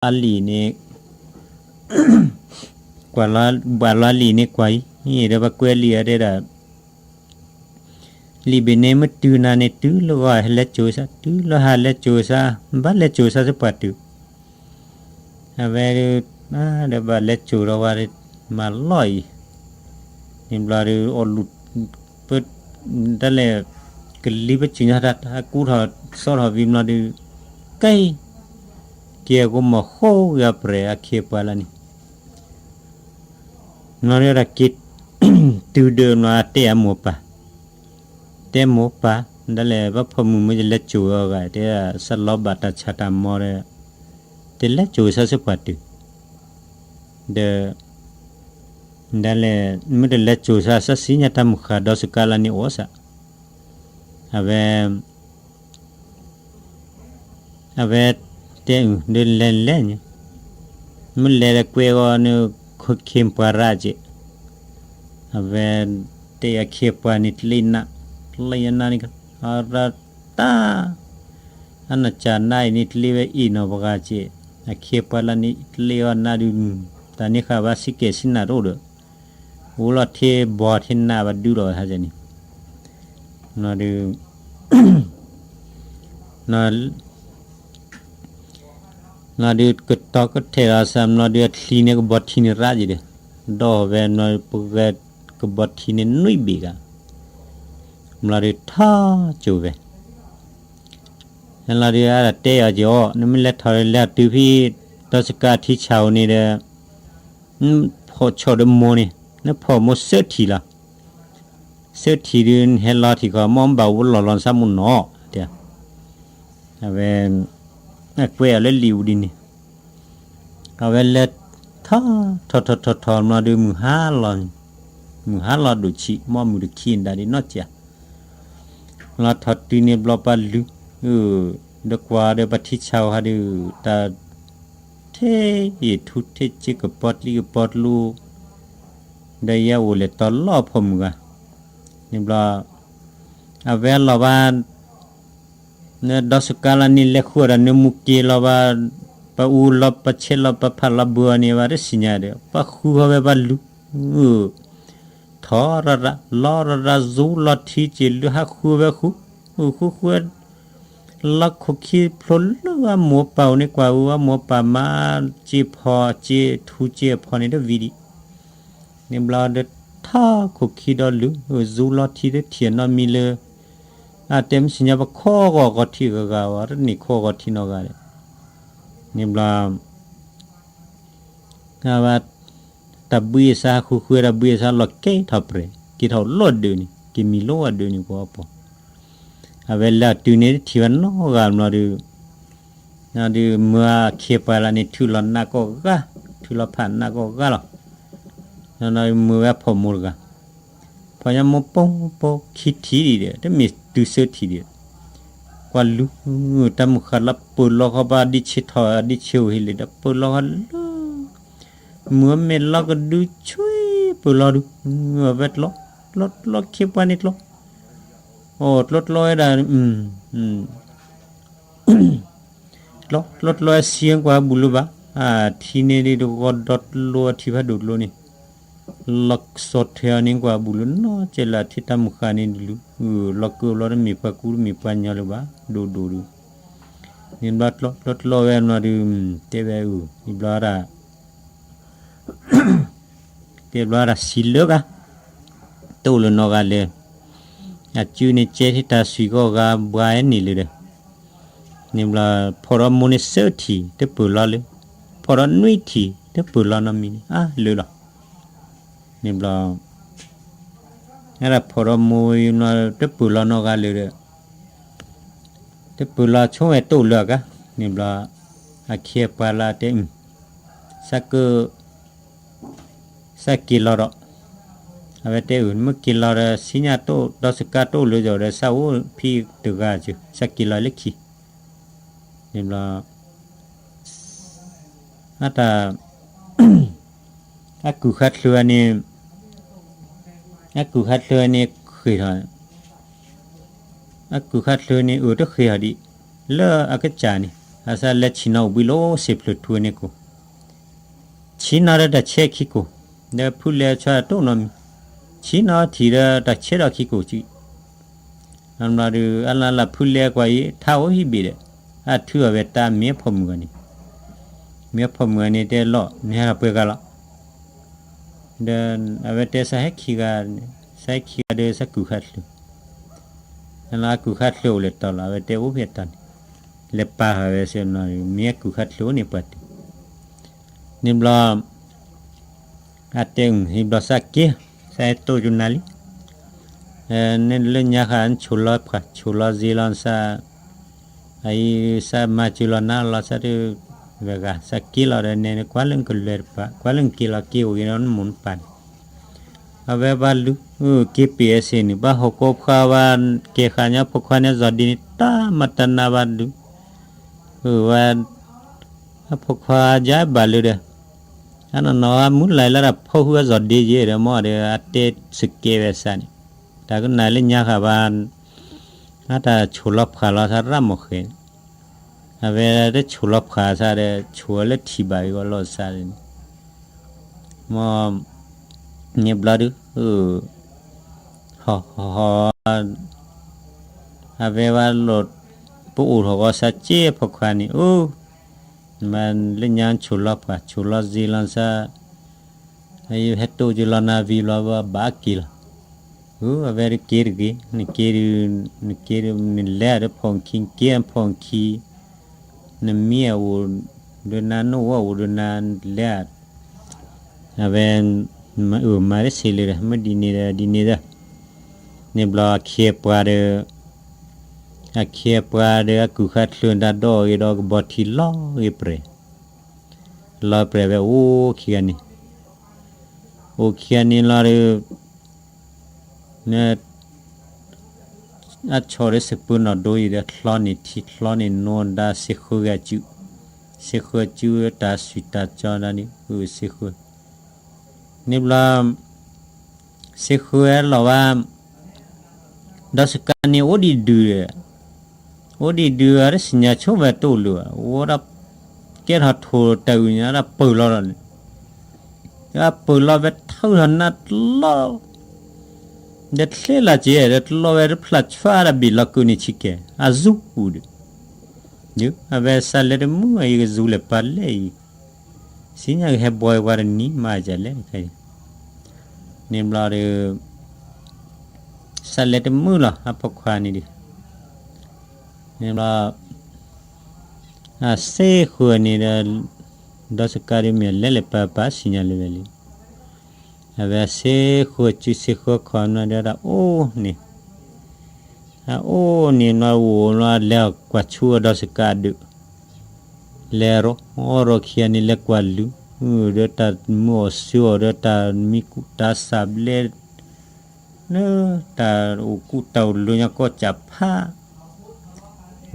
အလံာ်န့ၣ်, ကွၢ်လီၤ, ဘၣ်လီၤလံာ်န့ၣ်ကွၢ်အံၤ, ဒီးဘၣ်ကွဲးလံာ်အတဲဒၣ်, လံာ်ဘ့ၣ်န့ၣ်မ့ၢ်တုၤနၤန့ၣ် တုၤလၢဂီၤဟဲလဲၤစိာ်စၢ်, တုၤလၢဟးလဲၤစိာ်စၢ်, ဘၣ်လဲၤစိာ်စၢ်စ့ၢ်ပှၤတုၤ, အဝဲဒၣ်, ဒီးဘၣ်လဲၤစိာ်ဒီးဝဲ, မၤလီၢ်အံၤ, န့ၣ်ဘျီဒီး အီၣ်လူၤ, ပ, တၢ်လဲၣ်, ကလံၤပစူၣ်ညါတၢ်ကူထီၣ်စီထီၣ်ဝံၤဘျီဒီး, ကဲ, က့ၤအဂီၢ်မီၢ်ဃိဂ့ၤအပြဲၤအခ့အပှၤလၢန့ၣ် နီၢ်ဒုးတၢ်က့ၤ, တုၤဒၢးနီၢ်တဲအမိၢ်ပၢ်, တဲမိၢ်ပၢ်, ဒ်လဲၣ် ဘၣ်ဖီမုၢ်မ့ၢ်ယလဲၤစိာ်အီၤဂၤ တဲဒၣ် စးလီၤဘၣ်တၢ်ဆါတၢ်မီၤဒီး, တလဲၤစိာ်စၢ်စ့ၢ်ပှၤတုၤ, ဒီး, ဒ်လဲၣ် မ့ၢ်တလဲၤစိာ်စၢ် စးစံညါတၢ်မုၢ်ဃၢ်ဒီးစကါလၢန့ၣ်အိၣ်စး, အဝဲ အဝဲတဲအုၣ် ဒ်လဲၤလဲၤန့ၣ်, မ့ၢ်လဲၤဒီးကွဲးဂီၤန့ၣ် ခ့ပှၤရၣ်က့ၤ, အဝဲတဲအခ့ပှၤန့ၣ်တလ့နး, တလ့နးန့ၣ်, အရၣ်တၢ်, အနီၢ်ကၢ်နါအံၤန့ၣ်တလ့ဝဲအ့ၣ်နီၢ်ပှၤဂၤက့ၤ, အခ့ပှၤလၢန့ၣ်တလ့အီၤနးဒုး, တၢ်န့ၣ်ဃာ်ဘၣ်စံၣ်ကဲၤစံၣ်နၤတအိၣ်ဒီး အိၣ်လီၤထဲဘီထဲနးဘၣ်ဒုးလီၤဟဲန့ၣ်, နီၢ်ဒုး, နီၢ်ဒုးကတီၤကထဲၣ်လီၤစၢ် နီၢ်ဒုးအချံန့ၣ်ကဘီထံန့ၣ်ရၣ်က့ၤဒီး, ဒီးဝဲနီၢ်ပှၤကဘီထံန့ၣ်နွံဘ့ၣ်ဂၤ, နီၢ်ဒုးထီၣ်ကၠိဝဲ နီၢ်ဒုးအါဒၣ်တဲအီၤက့ၤအီၤ နမ့ၢ်လဲၤထီၣ်လဲၤတုၤဖဲ ဒီးစကါထံဆၣ်ဧိၤန့ၣ်ဒီး, ဖီၣ်ဆီၣ်ဒီးမိၢ်န့ၣ်, နဖီၣ်မိၢ်စၢထံၣ်လီၤ, စၢထံၣ်ဒုးနဟဲလီၤထံၣ်ဃီ မ့ၢ်ဘၣ်ဝဲလီၢ်လီၤနသးမိၢ်နီၢ်, တဲ, အဝဲ, အကွဲးအီၤလၢလံာ်အူဒ်န့ၣ်, အဝဲလဲၤထီၣ်, ထီၣ်ထီၣ်ထီၣ်ထီၣ် မ့ၢ်ဒုးမုၢ်ဟါလီၤ, မုၢ်ဟါလီၤဒိၣ်ဆံး မ့ၢ်မုၢ်တခံဒါဒ်နီၢ်စၢ် လီၤထီၣ်တုၤန့ၣ်ဘျီပှၤလုၢ်, ဒီးကွၢ်ဒီးပှၤထံဆၣ်ဧိၤဟးဒုး, တၢ်, ထဲယထူထဲစ့ကပီၤတံၢ်ကပီၤတလူ, ဒီးယဲအိၣ်လဲၤတီၤလီၢ်အဖီၣ်မုၢ်ဂၤ, န့ၣ်ဘျီ, အဝဲလီၤဘၣ် နဒီးစကါလၢန့ၣ်လဲၤဃုာ်ဒီးနမူက့ၤလီၤဘၣ်, ပအူလီၤပဆဲးလီၤပဖးလီၤဘၢအီၤန့ၣ်ဘၣ်တသ့ၣ်ညါဒီး ပှၤဃုဃီဝဲပှၤလုၢ်, ထီၣ်ရၣ်ရၣ် လီၤရၣ်ရၣ် စူၤလီၤထံက့ၤလုၢ်ဟးဃုဝဲဃု, ဃုဃုဝဲ လီၤခိၣ်ခံဖျိလၢအမိၢ်ပၢ်အိၣ်န့ၣ်ကွၢ်အူအမိၢ်ပၢ်မၤစ့ဖီစ့ထူစ့ဖီန့ၣ်တဝံၤဒံး, န့ၣ်ဘျီဒီးထီၣ်ခိၣ်ခံဒီးလုၢ်, စူၤလီၤထံတထံၣ်အနီတမံၤလၢ, အတဲမ့ၢ်စံၣ်ညီၣ်ပခီဂီၤဂီၤထံဂၤဂၤဝဲ တန့ၢ်ခီဂီၤထံနီတဂၤဒီး, န့ၣ်ဘျီ တၢ်ဘှံးအသးဟးဃုဃုတၢ်ဘှံးအသးလီၤကဲထီၣ်ပြဲၤ က့ၤထီၣ်လီၢ်ဒၢးန့ၣ် က့ၤမံၤလီၢ်ဝဲဒၢးန့ၣ်ပှၤအီပီၤ, အဝဲလၢအတုၤန့ၣ်တထံၣ်ဝဲနီတဂၤဘျီဒီး, ဒုးမၢအခ့ပှၤလၢန့ၣ် ထုးလီၤနးကီၢ်ဂၤ, ထုးလီၤဖးနးကီၢ်ဂၤလီၤ, မၢဝဲအဖီၣ်မိၢ်တဂၤ, ဖီၣ်ညါမိၢ်ပိပိခံထံၣ်ဒံးဒီး တမ့ၢ်တုၤစၢထံၣ်ဒီး, ကွၢ်လုၢ်, တၢ်မုၢ်ဃၢ်လီၤပၢၢ်လီၤဃီဘၣ်ဒံးဆ့ထီၣ်ဒံးဆ့အိၣ်ဟ့ၣ်လံဒီးပၢၢ်လီၤဃီလၢ မုၢ်အမဲာ်လီၤကဒုဆ့ပၢၢ်လီၤဒုး, အဝဲတလီၤ, တလီၤတလီၤခ့ပှၤန့ၣ်တလီၤ, အိၣ်တလီၤတလီၤဝဲဒၣ်, တလီၤတလီၤဝဲစံးကွၢ်ဘူၣ်လိၤဘၣ်, အထံန့ၣ်ဒ်တဂီၤဒီးတလိၤအထံဖးဒိၣ်တလိၤန့ၣ်, လီၤစီၤထွဲအီၤန့ၣ်ကွၢ်ဘူၣ်လိၤနီၢ်ကဲလၢအထံတၢ်မုၢ်ဃၢ်န့ၣ်ဒုး, လီၤကၢဘျီတမ့ၢ်ပှၤကူတမ့ၢ်ပှၤညီလၢၤဘၣ်, ဒိၣ်ဒိၣ်ဒုး, န့ၣ်ဘျီတလီၤတလီၤဝဲဘျီဒုး, တဲဝဲအုၣ် န့ၣ်ဘျီဒၣ် တဲဘျီဒၣ်စံးလၢဂၤ, တအိၣ်လၢၤနီတဂၤလၢၤ, အစုန့ၣ်ကဲထီၣ်တၢ်စံးကီၢ်ဂၤဘှါန့ၣ်လၢၤဒီး, န့ၣ်ဘျီ, ဖီၣ်ဒီးမိၢ်န့ၣ်သၢထံၣ်တပၢၢ်လီၤလၢ, ဖီၣ်ဒီးနွံထံၣ်တပၢၢ်လီၤနီတမံၤန့ၣ် အါလၢာ်လီၤ, န့ၣ်ဘျီ အဝဲဒၣ်ဖီၣ်ဒီးမိၢ်တပၢၢ်လီၤနီတဂၤလၢၤဒီး, တပၢၢ်လီၤဆိဝဲတအိၣ်လၢၤအဂၤ, န့ၣ်ဘျီ, အခ့အပှၤလၢတဲအုၣ်, စးက, စးက့ၤလီၤဒီး, အဝဲတဲအုၣ် မ့ၢ်က့ၤလီၤဒီး စံညါတအိၣ် ဒီးစကါတအိၣ်လၢၤဒီး စးအိၣ်ဖဲတဂၤစၢၤ စးက့ၤလီၤလၢခံ, န့ၣ်ဘျီ အတၢ်, အကုၢ်ခါချၢန့ၣ်, အကုၢ်ခါချၢန့ၣ်ဃ့ၢ်ထီၣ်, အကုၢ်ခါချၢန့ၣ်အုၣ်တဃ့ၢ်ထီၣ်ဒံး, လၢအကစၢ်န့ၣ် အစၢ်လဲၤဆံးနီၤအိၣ်ဘှံးလၢစ့ၢ်ဖျၢၣ်ထူန့ၣ်ကိၣ်, ဆံးနီၤဒီးတၢ်ဆဲးခံကိၣ်, ဒီးဖုလဲၤဆီတအိၣ်နီတမံၤ, ဆံးနီၤထံၣ်ဒီးတၢ်ဆဲးဒီးခံကိၣ်ကံ, အဒီးအလၢ်လၢ်ဖုလဲၤကွၢ်အံၤ ထါအိၣ်ဟံၣ်ဘ့ၣ်ဒီး အထုအဝဲတၢ်မ့ၢ်အဖိမုၣ်ဂၤန့ၣ်, မ့ၢ်အဖိမုၣ်ဂၤန့ၣ်တဲလီၤ နဟဲထီၣ်ပှဲၤဂၤလီၤ ဒီးအဝဲတဲစးဟဲခံဂၤ, စးဟဲခံဂၤဒီးစးကူၣ်ခါချၢ, အကူၣ်ခါချၢအိၣ်လဲၤတီၤလီၤ အဝဲတဲအိၣ်ဖဲတီၤန့ၣ်, လဲၤပာ်ဃာ်ဝဲစ့ၢ်နီၤ မ့ၢ်အကူၣ်ခါချၢအိၣ်န့ၣ်ပှၤတဲ, န့ၣ်ဘျီ အတဲအုၣ်ဟံၣ်ဘျီစးက့, စးဟဲတိၢ်ကနၤလံ, နလၢညါဃာ်နဆိၣ်လီၤဖှၣ် ဆိၣ်လီၤစ့လီၤနစး အအံၤစးမၤစၢၤလီၤနၤလီၤစးတဝဲဂၤ စးက့လီၤဒီးနဲနကွၢ်လၢနကလဲၤတပၤ ကွၢ်လၢနက့ၤလီၤက့ၤအိၣ်က့ၤဒီးနမိၢ်နပၢ်န့ၣ်, အဝဲဘၣ်လုၢ်, က့ၤပ့ၤအစ့ၢ်န့ၣ် ဘၣ်ဟီၣ်ကိးဖှါဝဲ ကဲဃာ်ညါဖိခွါန့ၣ် စီၤဒ့န့ၣ် တၢ်မၤတၢ်နးဘၣ်လုၢ်, ဝဲ အဖိခွါယါဘၣ်လုၢ်ဒီး, အနီၢ်နီၢ်မုၢ်လၢ်လၢတၢ်ဖီၣ်ဃုာ်အစီၤဒ့ယဲဒီး မ့ၢ်ဒီးအတဲစကဲဝဲစးန့ၣ်, တၢ်ကနၣ်လၢညါဃာ်ဘၣ်, အတၢ်ဆိၣ်လီၤဖှၣ်လီၤသးရၣ်မီၢ်ဃဲ, အဝဲတဆိၣ်လီၤဖှၣ်သးဒီး ဆိၣ်ဝဲလၢထံၣ်ဘၣ်ဂ့ၤဂီၢ်လိာ်သးန့ၣ်, မ့ၢ် န့ၣ်ဘျီဒုး, ဟီၣ်ဟီၣ် အဝဲဝဲလိာ်, ပအိၣ်ထီၣ်ဂီၤစးက့အဖိခွါန့ၣ်, အိၣ်, မ့ၢ်လၢညါဆိၣ်လီၤပှၤ ဆိၣ်လီၤစ့လီၤစၢ, ဟဲတိၢ်ကလီၤနၤဝံၤဘျီဘၣ်က့ၤလီၤ, အဝဲတက့ၤတဂ့ၤ, နက့ၤဒုး, နက့ၤဒုး နလဲၤဒီးဖီၣ်ခံ နက့ၤဖီၣ်ခံ နမံအအိၣ်ဒီးနၤ နအိၣ်အအိၣ်ဒီးနၤ လဲၤ, အဝဲ, မၤတဆံးလၢၤဒီး မ့ၢ်ဒ်န့ၣ်ဒီးဒ်န့ၣ်ဒီး, န့ၣ်ဘျီအခ့အပှၤဒီး, အခ့အပှၤဒီးအကူၣ်ဃါချၢ တၢ်ဒိၣ်ဂ့ၤဒီးကဘီထံလီၤဂ့ၤပြဲၤ, လီၤပြဲၤဝဲအိၣ်ခံဂၤန့ၣ်, အိၣ်ခံဂၤန့ၣ်လီၤဒီး အဆီၣ်ဒီးစပၢၤနီၣ်ဒိအံၤဒီး ချီန့ၢ်ထံချီန့ၢ်နိဒါ စ့ဃၢဂၤစု, စ့ဃၢစုတၢ်ဆံၣ်တၢ်ကီဒၣ်န့ၣ် စ့ဃၢ, န့ၣ်ဘျီ, စ့ဃၢလီၤဝဲ, ဒီးစကးန့ၣ်အိၣ်ဒံးဒုးဒီး, အိၣ်ဒံးဒုးအတသ့ၣ်ညါဆိဝဲတအိၣ်လၢၤဘၣ် အိၣ်ဒီး, ကဲထီၣ်ထိၣ်တၢ်အုၣ်ညါဒီးပၢၢ်လီၤဒီးန့ၣ် အပၢၢ်လီၤဝဲထုးထီၣ်နးတလီၢ်, ဒီးချ့လီၤစ့ၢ်ဒီးတလီၢ်ဝဲတဖျၢၣ်ဆှါဒီးဘ့ၣ်လီၤကုာ်န့ၣ်ဆံးကဲၤ အစူၤပူၤဒီး, အဝဲစးလဲၤတမုာ်အံၤကစူၤလဲၤပာ်လဲၣ်အံၤ, စံညါကဟဲဘှီဝဲတနံၤမၤယၤလဲၣ်တခါအံၤ, န့ၣ်ဘျီဒီး စးလဲၤတမုာ်လီၤ အဖိခွါန့ၣ်ဒီး, န့ၣ်ဘျီ, အစ့ဃၢန့ၣ်ဒီး, ဒီးစကးဒုးမ့ၢ်လဲၤလဲၤပာ်ပာ်စံၣ်ညါလၢၤဝဲလံ, အဝဲစ့ဃၢစုစ့ဃၢခီၣ်နဒီးတၢ်အိၣ်န့ၣ်, အအိၣ်န့ၣ်ဘျီအိၣ်ဘျီလဲၤကွၢ်ဆူအဒီးစကးဒုး, လဲၤရီၣ်ရီၣ်ခံဂၤန့ၣ် လဲၤကွၢ်လုၢ်, ဒီးတၢ်မုၢ်အီၣ်စၢအီၣ်ဒီးတၢ်မံကူတၢ်ဆးဘျဲၣ်, လၢတၢ်အိၣ်ကူတၢ်အိၣ်လၢညါကီၢ်စၢ်ဖး,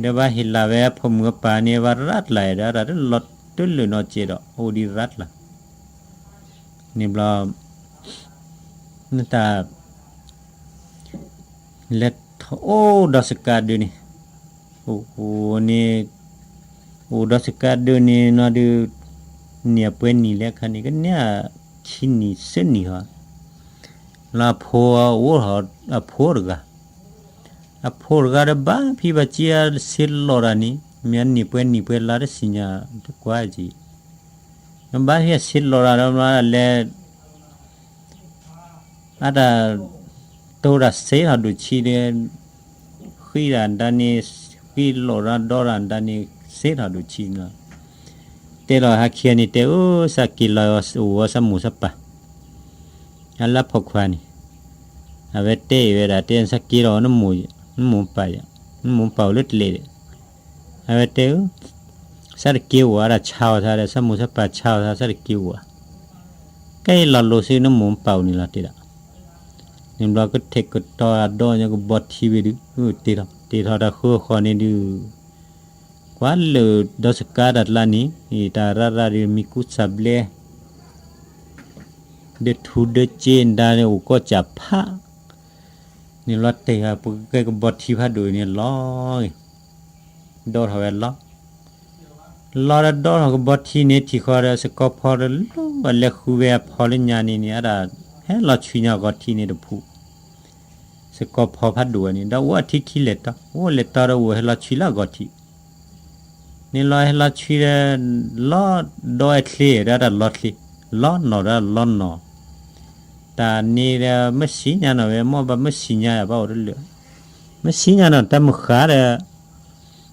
ဒီးဘၣ်ဟ့ၣ်လၤဝဲအဖိမုၣ်အပၢ်န့ၣ် ဘၣ်ရးတလးဒီး တၢ်တလၢာ်နီတစဲးဒီး အိၣ်ဒံးရးတလး, န့ၣ်ဘျီ နတၢ် လဲၤထီၣ်အိၣ်ဒီးစကးဒုးန့ၣ်, အိၣ်န့ၣ်, အိၣ်ဒီးစကးဒုးန့ၣ်နီၤဒုး, န့ၢ်အပှဲၤနံၣ်လဲၣ်ခါန့ၣ် ကန့ၢ်ခံနံၣ်သၢနံၣ်ဟီ, လၢအဖိအိၣ်ထီၣ်အဖိတဂၤ, အဖိတဂၤဒီးဘၣ်ဖံးဘၣ်စံးအဆ့လီၤတၢ်န့ၣ် မ့ၢ်အန့ၢ်ပှဲၤနံၣ်ပှဲၤလါတသ့ၣ်ညါတကွၢ်က့ၤ, ဘၣ်ဖံးအဆ့လီၤတၢ်ဒီးလဲၤ အတၢ် တိၢ်တၢ်စ့ထီၣ်ဒိၣ်ဆံးဒီး ဃံတၢ်ဒၣ်န့ၣ်, ဃံလီၤတၢ်ဒီတၢ်ဒၣ်န့ၣ် စ့ထီၣ်ဒိၣ်ဆံးနီၤ, တဲလီၤဟးခံဂၤန့ၣ်တဲ အၢ စးက့ၤလီၤအီၤဝဲစးမိၢ်စးပၢ်, အလၢအဖိခွါန့ၣ်, အဝဲတဲအံၤဝဲဒၣ် တဲစးက့ၤလီၤအီၤ နမိၢ်ပၢ်ယၤ, နမိၢ်ပၢ်အိၣ်လၢတလဲၤဒီး, အဝဲတဲ အၢ စးတက့ၤအိၣ်ဧါ တၢ်ဆါအီၤသးဒီး စးမိၢ်စးပၢ်ဆါအီၤသး စးတက့ၤအိၣ်ဧါ, ကဲအံၤလီၤလိၤဆူနမိၢ်နပၢ်အိၣ်န့ၣ်လီၤတဲဒၣ်, န့ၣ်ဘျီကထဲးကတီၤအဒီးညါကဘီထံဝဲဒုး, တ့ထီၣ်, တ့ထီၣ်တၢ်ဃၢဃီန့ၣ်ဒုး, ကွၢ်လၢာ်ဒီးစကးတၢ်ကျါန့ၣ်, တၢ်ရၣ်ရၣ်ဒုးမံကူစၢ်ဘျဲၣ် ဒီးထူဒီးစ့ဒၣ်န့ၣ်အိၣ်ကီၢ်စၢ်ဖး, န့ၣ်ဘျီတဲပကကဲကဘီထံဖးဒိၣ်အံၤန့ၣ်လီၤ, ဒီးထီၣ်ဝဲလီၤ, လီၤဒီးဒီထီၣ်ကဘီထံန့ၣ်ထံၣ်ဃီဒီး စကီၤဖီတလူၤအလဲၤဃုဝဲအဖီလၢညါန့ၣ်န့ၣ် အဒၣ်ဟဲလီၤဆွံညါဂီၤထံန့ၣ်တဖု စကီၤဖီဖးဒိၣ်ဝဲန့ၣ် ဒီးအိၣ်အထံခံလဲၤတီ အိၣ်လဲၤတီဒီးအိၣ်ဟဲလီၤဆွံလၢအဂီၤထံ န့ၣ်လီၤဟဲလီၤဆွံဒီး လီၤဒီးအချ့ဒီးတၢ်လီၤချ့ လီၤနီၢ်ဒီးလီၤနီၢ် တၢ်န့ၣ်ဒီးမ့ၢ်စံညါနီၢ်ဝဲ မ့ၢ်ဘၣ်မ့ၢ်စံညါဘၣ်အိၣ်တလၢာ် မ့ၢ်စံညါနီၢ်တၢ်မုၢ်ဃၢ်ဒီး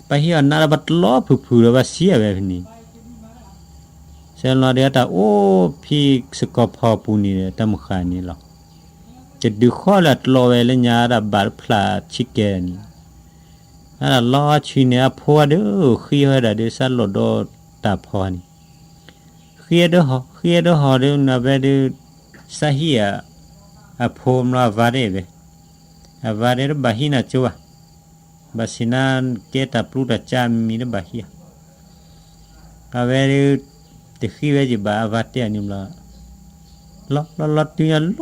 ပှၤဟံးအီၤနးဒီးပှၤတလီၤဖုၣ်ဖုၣ်ဒီး ပှၤစံအဝဲဖဲန့ၣ် ဆဲးလီၤဒီးတၢ်အိၣ်ဖဲစကီၤဖီပူၤန့ၣ်ဒီး တၢ်မုၢ်ဃၢ်န့ၣ်လီၤ တဒုးဃီလၢအတလီၤဝဲလၢညါဒၣ်ဘၣ်တဖျၢၣ်ဆံကဲန့ၣ် အဒၣ်လီၤဆွံန့ၣ် အဖိဝဲဒၣ်ဃံဝဲဒၣ်ဒီး စးလိာ်ဒီးတၢ်ဖီန့ၣ် ဃံဒၣ်ဟီၣ် ဃံဒၣ်ဟီၣ်ဒီး နဝဲဒီး စးဟံးအ အဖိမ့ၢ်အဝၤဒၣ်ဝဲ အဝၤဒၣ်တဘၣ်ဟံးနၤကၠိဘၣ် ဘၣ်ဆ့ၣ်နၤကဲတၢ်ပျူတၢ်ကၠါမံၤတဘၣ်ဟံးဧါ အဝဲဒၣ် တဃံဝဲယဘၣ် အဝၤတဲအီၤန့ၣ်ဘျီ လီၤလီၤလီၤ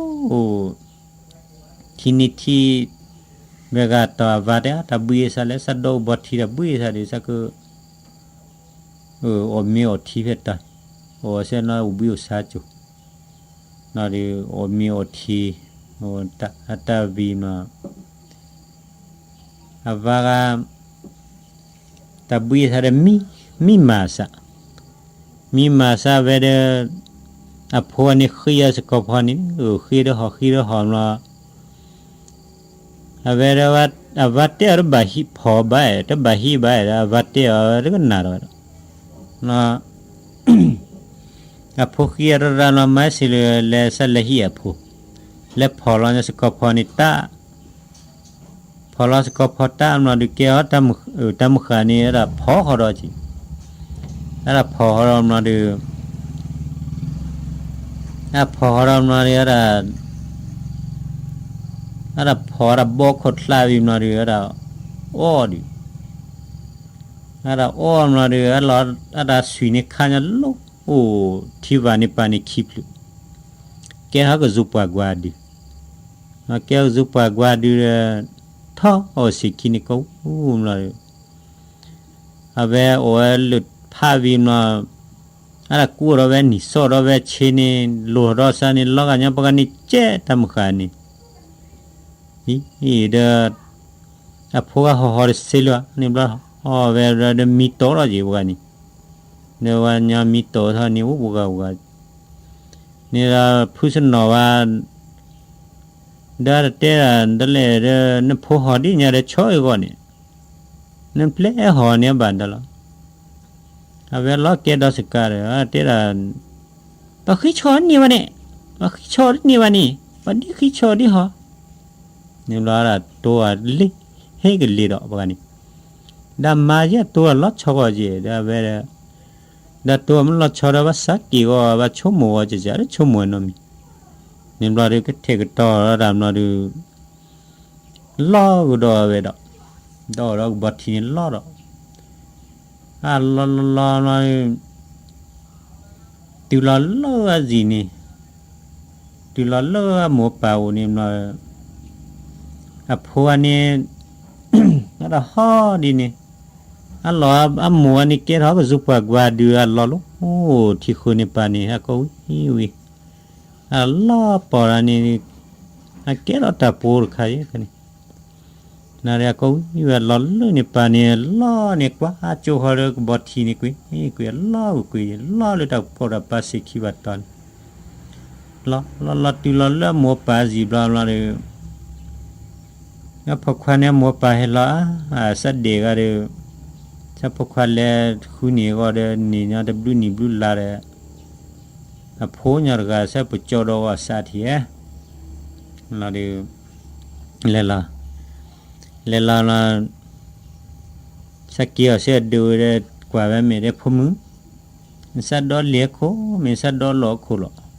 တုၤညါလီၤ ထံနံၤထံ ဝဲဂၤတီၢ်အဝၤတဲ တၢ်ဘှံးအသးလဲၣ် စးဒီးအိၣ်ဘီထံတၢ်ဘှံးအသးဒီး စးက အီၣ်မ့ၤအီၣ်ထံဖဲတၢ် အီၣ်စဲနီၢ်အိၣ်ဘှံးအိၣ်ဆါကၠိ နီၢ်ဒီး အီၣ်မ့ၤအီၣ်ထံ အတၢ်ဘှံးမး အဝၤဂၤ တၢ်ဘှံးအသးဒီး မံမၤစး မံမၤစးဝဲဒီး အဖိန့ၣ်ဃံအစကီၤဖီန့ၣ် ဃံဒီးဟီၣ်ဃံဒီးဟီၣ်လီၤ အဝဲဒီး အဝၤတဲအီၤတဘၣ်ဟံးဖီၣ်ဘၣ် တဘၣ်ဟံးဘၣ်ဒီး အဝၤတဲအီၤတကနၣ်ဒီး အဖိဃံအရရၤလီၤ မၤစ့ၢ်လၢ လဲၤစးလဲၤဟံးအဖိ လဲၤဖီၣ်လီၤစကီၤဖီန့ၣ်တၢ် ဖီၣ်လီၤစကီၤဖီတၢ်အမျီဒုးကဲအီၤ တၢ်မုၢ်ဃၢ်န့ၣ် အဒၣ်ဖီၣ်ဃီဒီးက့ၤ အဒၣ်ဖီၣ်ဃီဒီးမျီဒုး အဖီၣ်ဃီဒီးမျီဒုး အဒၣ် အဒၣ်ဖီၣ်အဒၣ်ဘီခိၣ်ချါဝံၤမျီဒုး အဒၣ်အီၣ်ဒုး အဒၣ်အီၣ်မျီဒုး အလီၤ အဒၣ်ဆွံန့ၣ်ခါညီလိၣ် အိၣ်ထံဝၤန့ၣ်ပၤန့ၣ်ခံဖျၢၣ် ကဲထီၣ်ကစူၤပှၤကွၢ်ဒုး ကဲထီၣ်ကစူၤပှၤကွၢ်ဒုးဒီး ထီၣ်အီၣ်စ့ၢ်ခံန့ၣ်ကီး အူမျီဒုး အဝဲအိၣ်ဝဲလၢဖးဝံၤမျီ အဒၣ်ကူၣ်အီၤဒီးဝဲနံၣ် စီၣ်ဒီးဝဲဆ့န့ၣ် လိၣ်ဒီးစးန့ၣ် လီၤဂာ်ညီပှၤဂၤန့ၣ် ကဲတၢ်မုၢ်ဃၢ်န့ၣ် အံၤဒီး အဖိဂၤဟီၣ်ဟီၣ်တစ့လၢၤန့ၣ်ဘျီ အီၣ်ဝဲဒီးမံတီၢ်ထီၣ်က့ၤပှၤဂၤန့ၣ် ဒီးဝဲညီမံတီၢ်ထီၣ်န့ၣ် အိၣ်ပှၤဂၤပှၤဂၤ န့ၣ်ဒီးဖုစနီၣ်ဝဲ ဒီးတတဲဒၣ် ဒ်လဲၣ်ဒီး နဖိဟီၣ်ဒ်ညါဒီးဆီအဂီၢ်န့ၣ် နပျဲဟီၣ်န့ၣ်ဘၣ်ဒီးလီၤ အဝဲလီၤကဲဒီးစကၤဒီး တဲဒၣ် ပှၤဃံဆီတန့ၢ်ဘၣ်န့ၣ် ပှၤဃံဆီတန့ၢ်ဘၣ်န့ၣ် ပှၤဒ်ဃံဆီဒ်ဟီၣ် န့ၣ်ဘျီဒၣ်တိၤအလ့ ဟ့ၣ်ကလ့ၤဒီးပှၤဂၤန့ၣ် ဒီးမၤယဲတိၤအလီၤဆီဂီၢ်က့ၤ ဒီးအဝဲ ဒီးတိၤမ့ၢ်လီၤဆီဒီး ဘၣ်စးက့ၤဂီၢ် ဘၣ်ဆိကမိၣ်ဂီၢ်ကကး လၢဆိကမိၣ်နီတမံၤ န့ၣ်ဘျီဒုးကထဲးကတီၤဒီးတၢ်ဘျီဒုး လီၤကဒီးဝဲဒီး ဒီးဒီးကဘီထံန့ၣ်လီၤဒီး အလီၤလီၤလီၤလီၤ တုၤလီၤလၢအစံာ်န့ၣ် တုၤလီၤလၢအမိၢ်ပၢ်အိၣ်န့ၣ်ဘျီ အဖိဂၤန့ၣ် အတၢ်ဟီၣ်ဒ်န့ၣ် အလီၤအမိၢ်ဂၤန့ၣ် ကဲထီၣ်ကစူၤပှၤကွၢ်ဒုးအလီၤလီၤ အိၣ်ထံဃုာ်န့ၣ်ပၢ်န့ၣ် အကိးဝံၤဝံၤ အလီၤပီၢ်ဒၣ်န့ၣ် အကဲထီၣ်တၢ်ပှိၤတခါအံၤန့ၣ် နၤဒီးအကိးဝံၤဝဲလီၤလၢန့ၣ်ပၢ်န့ၣ် လီၤန့ၣ်ကွၢ်ကၠိဃီလၢကဘီထံန့ၣ် ကွ့ၢ်ကွ့ၢ်လီၤကွ့ၢ်ကွ့ၢ် လီၤလၢတၢ်ပိာ်တၢ်ပၤစ့ၢ်ခံဘၣ်တီၤန့ၣ် လီၤလီၤလီၤတုၤလီၤလၢအမိၢ်ပၢ်စံာ်ဘျီဘျီဒီး အဖိခွါန့ၣ်အမိၢ်ပၢ်ဟဲလီၤ အစးဒဲးဂၤဒီး စးဖိခွါလဲၤဃုန့ၢ်အဂီၢ်ဒီး န့ၢ်ညီတဘျုးနံၣ်ဘျုးလါဒီး အဖိညီတဂၤစးပကၠီဒီးအီၤစးထံၣ်ဧါ လီၤဒီး လဲၤလီၤ လဲၤလီၤလီၤ စးက့ၤအီၤစ့ၢ်အဒုးဒီး ကွၢ်ဝဲမ့ၢ်ဒီးဖိမုၣ် နစးဒီလ့ၤအခိၣ် မ့ၢ်နစးဒီလီၢ်အခိၣ်လီၤ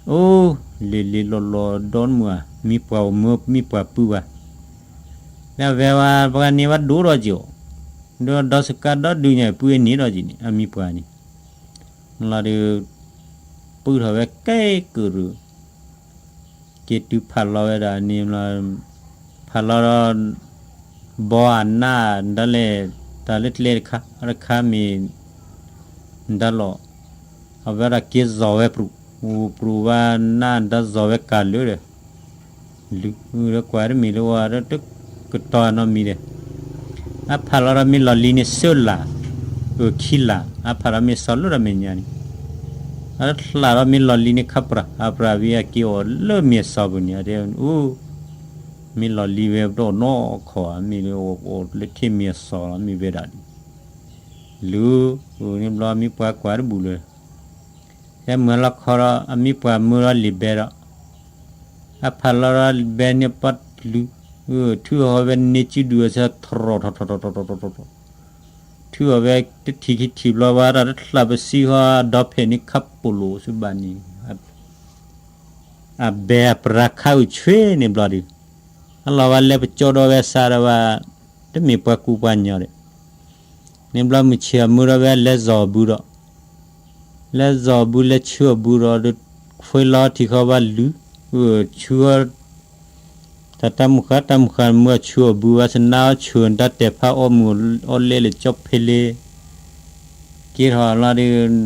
အိၣ် လ့ၤလ့ၤလီၤလီၤဒီမုၢ်ဧါ မံပှၤအိၣ်မုၢ်မံပှၤပုၢ်ဘၣ် ဒီးဝဲဝဲပှၤန့ၣ်ဝဲဒိၣ်ထီၣ်က့ၤအီၤ ဒီးဒီးစကၤဒီဒုးညါပုၢ်အန့ၣ်ဒီးက့ၤန့ၣ် အမံပှၤန့ၣ် လီၤဒီး ပုၢ်ထီၣ်ဝဲကဲကုၢ်ရူၢ် က့ၤတုၤဖးလီၤဝဲဒၣ်န့ၣ် ဖးလီၤဒီး ဘီအနၢ်ဒၣ်လဲာ် တၢ်လၢကျဲတခါ တခါမ့ၢ် ဒၣ်လီၤ အဝဲဒၣ်က့ၤစီၤဝဲပြူး, ပြူးဘၣ်နၢ်ဒၣ်စီၤဝဲကၤလၢာ်ဒီး လုၢ်ဒီးကွၢ်တမ့ၢ်လၢဝဲ တကတီၤနီတမံၤဒီး အဖးလီၤဒီးမ့ၢ်လီၢ်လံၤန့ၣ် စၢလၢ် အၢ ခံလၢ် အဖးဒီးမ့ၢ်စီၤလၢတၢ်မဲာ်ညါန့ၣ် အတချးဒီးမ့ၢ်လီၢ်လံၤန့ၣ် ခးပြး အပြးဝံၤအက့ၤအီၤလၢမ့ၢ်အစီၤပူၤန့ၣ် အတဲ အိ မ့ၢ်လီၢ်လံၤဝဲတအိၣ်နီတခီ မ့ၢ်လၢ အိၣ်လၢထံမ့ၢ်အစီၤလီၤ မ့ၢ်ဝဲဒၣ်န့ၣ် လုၢ် အိၣ်န့ၣ်ဘျီမ့ၢ်ပှၤကွၢ်တဘူၣ်လၢ ဟဲမုၢ်လီၤခီဒီး အမ့ၢ်ပှၤမၢဒီးလံာ်ဘဲဒီး အဖးလီၤဒီးလံာ်ဘဲန့ၣ်ပှၤလုၢ် ထုးအီၤဝဲန့ၢ်စုဒုးအဆၢထရီၣ်ထရီၣ်ထရီၣ်ထရီၣ်ထရီၣ်ထရီၣ် ထုးအီၤဝဲတထံၣ်ခံထံၣ်ဘျီဝဲဒၣ်တချးပစံဃီ အဒီဖဲန့ၣ်ခးပိာ်လိာ်စူဘၣ်န့ၣ် အဘဲအပြးခးအုးဆွ့န့ၣ်ဘျီဒီး အလီၤဝဲလဲၤပကၠီဒီးဝဲစးဒီးဝဲ တမ့ၢ်ပှၤကူပှၤညီဒီး န့ၣ်ဘျီမုၢ်ဆ့ၣ်အမုၢ်ဒီးဝဲလဲၤစီၤအဘုဒီး လဲၤစီၤအဘုလဲၤဆူအဘုဒီး ခွ့လီၤထံၣ်ဃီဘၣ်လုၢ် ဆူ တၢ်တၢ်မုၢ်ဃၢ်တၢ်မုၢ်ဃၢ်မုၢ်အဆူအဘုဝဲ စနၢအီဆူၣ်တၢ်တဲာ်ဖးအီမုၢ်အီလဲလၢကၠီဖဲလ့ က့ထီၣ်လီၤဒီး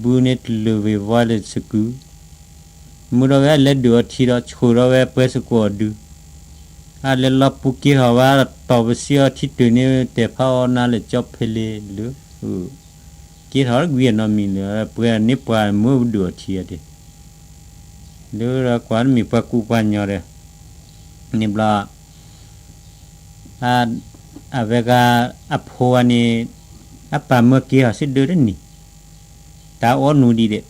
ဘုန့ၣ်တလုာ်ဝ့ၤဝါလၢစကု မုၢ်ဒီးဝဲလဲၤဒုးအီထံဒီးဆှၢဒီးဝဲပှဲၤစကိးအဒု အလဲၤလီၤပူၤက့ထီၣ်ဝဲတီၢ်ပစံအီထံတၢၢ်န့ၣ်တဲာ်ဖးအီနၤလၢကၠီဖဲလ့လၢ က့ထီၣ်တကွံအနီတမံၤလၢ ပှဲၤန့ၢ်ပှၤမၢပဒုးအီထံအတဲ လၢဒီးကွၢ်တမ့ၢ်ပှၤကူပှၤညီဒီး န့ၣ်ဘျီ အဝဲဂၤ အဖိဝဲန့ၣ် အပၢ်မၢက့ၤဟီၣ်စ့ဒၢတနံၤ တၢ်အီနူဒံးဒဲး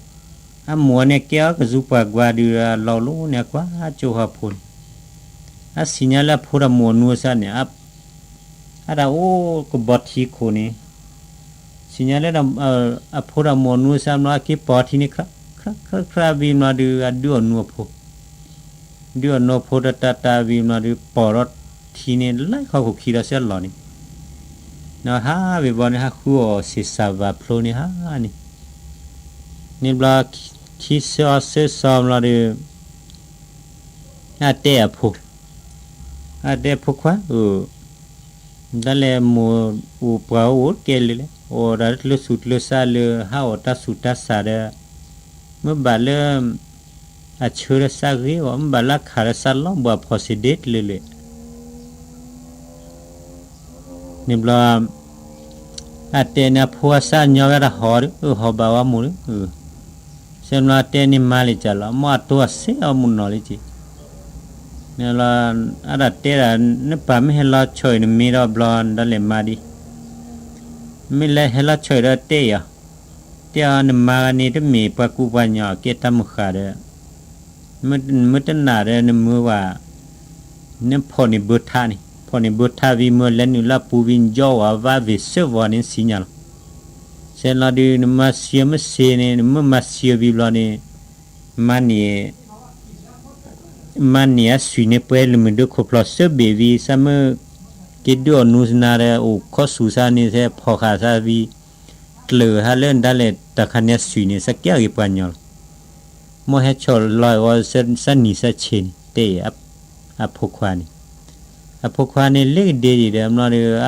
အမိၢ်န့ၣ်ကဲအီၤကစူၤပှၤကွၢ်ဒုးလီၤလိန့ၣ် အကွၢ်ကၠိဃီဖိန့ၣ် အစံၣ်ညါလၢအဖိတၢ်မိၣ်အနူအစၢ်န့ၣ် အတၢ်အိၣ်ကဘီထံခိၣ်န့ၣ် စံၣ်ညါလၢ အဖိတၢ်မိၣ်အနူအစၢ်ဘျီ အက့ၤပိာ်ထံန့ၣ် ခရၣ်ခရၣ်ခရၣ်ဝံၤဘျီဒုး အဒုးအီၣ်နူအဖိ ဒုးအီၣ်နူအဖိတၢ်တၢ်တၢ်ဝံၤဘျီဒုး ပိာ်ဒီးထံန့ၣ် လၢခီခိၣ်ခံဒီးစ့လီၤန့ၣ် ဒီးဟးဝံၤဘျီန့ၣ် ဟးဃုအီၣ်ဆ့ၣ်စၢ်ဘၣ်ဖျိန့ၣ်ဟးန့ၣ် န့ၣ်ဘျီ ခံဆၢအီၤဆၢစီဘျီဒုး အတဲအဖိ အတဲဖိခွါဧၢ ဒ်လဲၣ်မိၢ်အိၣ်ပှၤအိၣ်ကဲလၢာ်လဲၣ် အိၣ်ဒီးတၢ်ကျၢၤဆူၣ်ကျၢၤစၢ်လၢ ဟးအိၣ်တၢ်ဆူၣ်တၢ်စၢ်ဒီး မ့ၢ်ဘၣ်လၢ အဆၢဒီးစၢ်ဂ့ၤအီၤ မ့ၢ်ဘၣ်လၢအခးဒီးစၢ်လီၤဘှီဖီၣ်စ့ၢ်ဒ့တလၢာ်လဲၣ် န့ၣ်ဘျီ အတဲန့ၣ်အဖိအစၢ်ညီဝဲဒၣ်ဟီၣ်ဒီး အၢ ဟီၣ်ဘၣ်ဝဲမိၢ်ဒီး ဆဲးဘျီတဲန့ၣ်မါလံကၢ်လီၤ မ်အတိၢ်အစ့အီၤမုၢ်နီၢ်လံက့ၤ န့ၣ်လီၤ အတၢ်တဲဒၣ် နပၢ်မ့ၢ်ဟဲလီၤဆီၣ်အံၤနမ့ၢ်ဒီးဘျီ ဒ်လဲၣ်မါဒံး မ့ၢ်လဲၤဟဲလီၤဆီၣ်အံၤဒီးတဲအီၤ တဲအီၤနမါဂၤန့ၣ်တမ့ၢ်ပှၤကူပှၤညီ ကဲတၢ်မုၢ်ဃၢ်ဒီး မ့ၢ်တနာ်ဒီးနမၢဝဲ နဖီၣ်န့ၢ်ဘၢထါန့ၣ် ဖီၣ်န့ၢ်ဘၢထါဝံၤမၢလဲၤနုာ်လၢပူၤဝံၤယီဝဲဘၣ်ဝ့ၢ်စၢဝီၤန့ၣ်စံၣ်ညါလီၤ ဆဲးလီၤဒုး နမၤစံးအီၤမ့ၢ်စ့န့ၣ် နမ့ၢ်မၤစံးအီၤဝံၤဘျီန့ၣ် မၤန့ၢ် မၤန့ၢ်အဆွံၣ်န့ၣ်ပှဲၤလၢမုၢ်ဒၢခိၣ်ဖျီၣ်စၢဘ့ၣ်ဝံၤ စၢ်မ့ၢ်က့ၤဒုးအီၣ်နူစနၤဒီး အိၣ်ခီဆူၣ်စၢ်န့ၣ် ဆဲးဖီၣ်ဃာ်စၢ်ဝံၤ ကျၢၤဟးလၢဒ်လဲၣ်တၢ်ခါန့ၣ်အဆွံၣ်န့ၣ် စၢ်ကဲအဂ့ၤပှၤညီလီၤ မ်ဟဲဆီၣ်လီၤအီၤစၢ်နံၣ်စၢ်ဆ့န့ၣ် တဲအီၤ အဖိခွါန့ၣ် အဖိခွါန့ၣ်လ့ကဒ့ဒံးဒီး ဘျီဒီး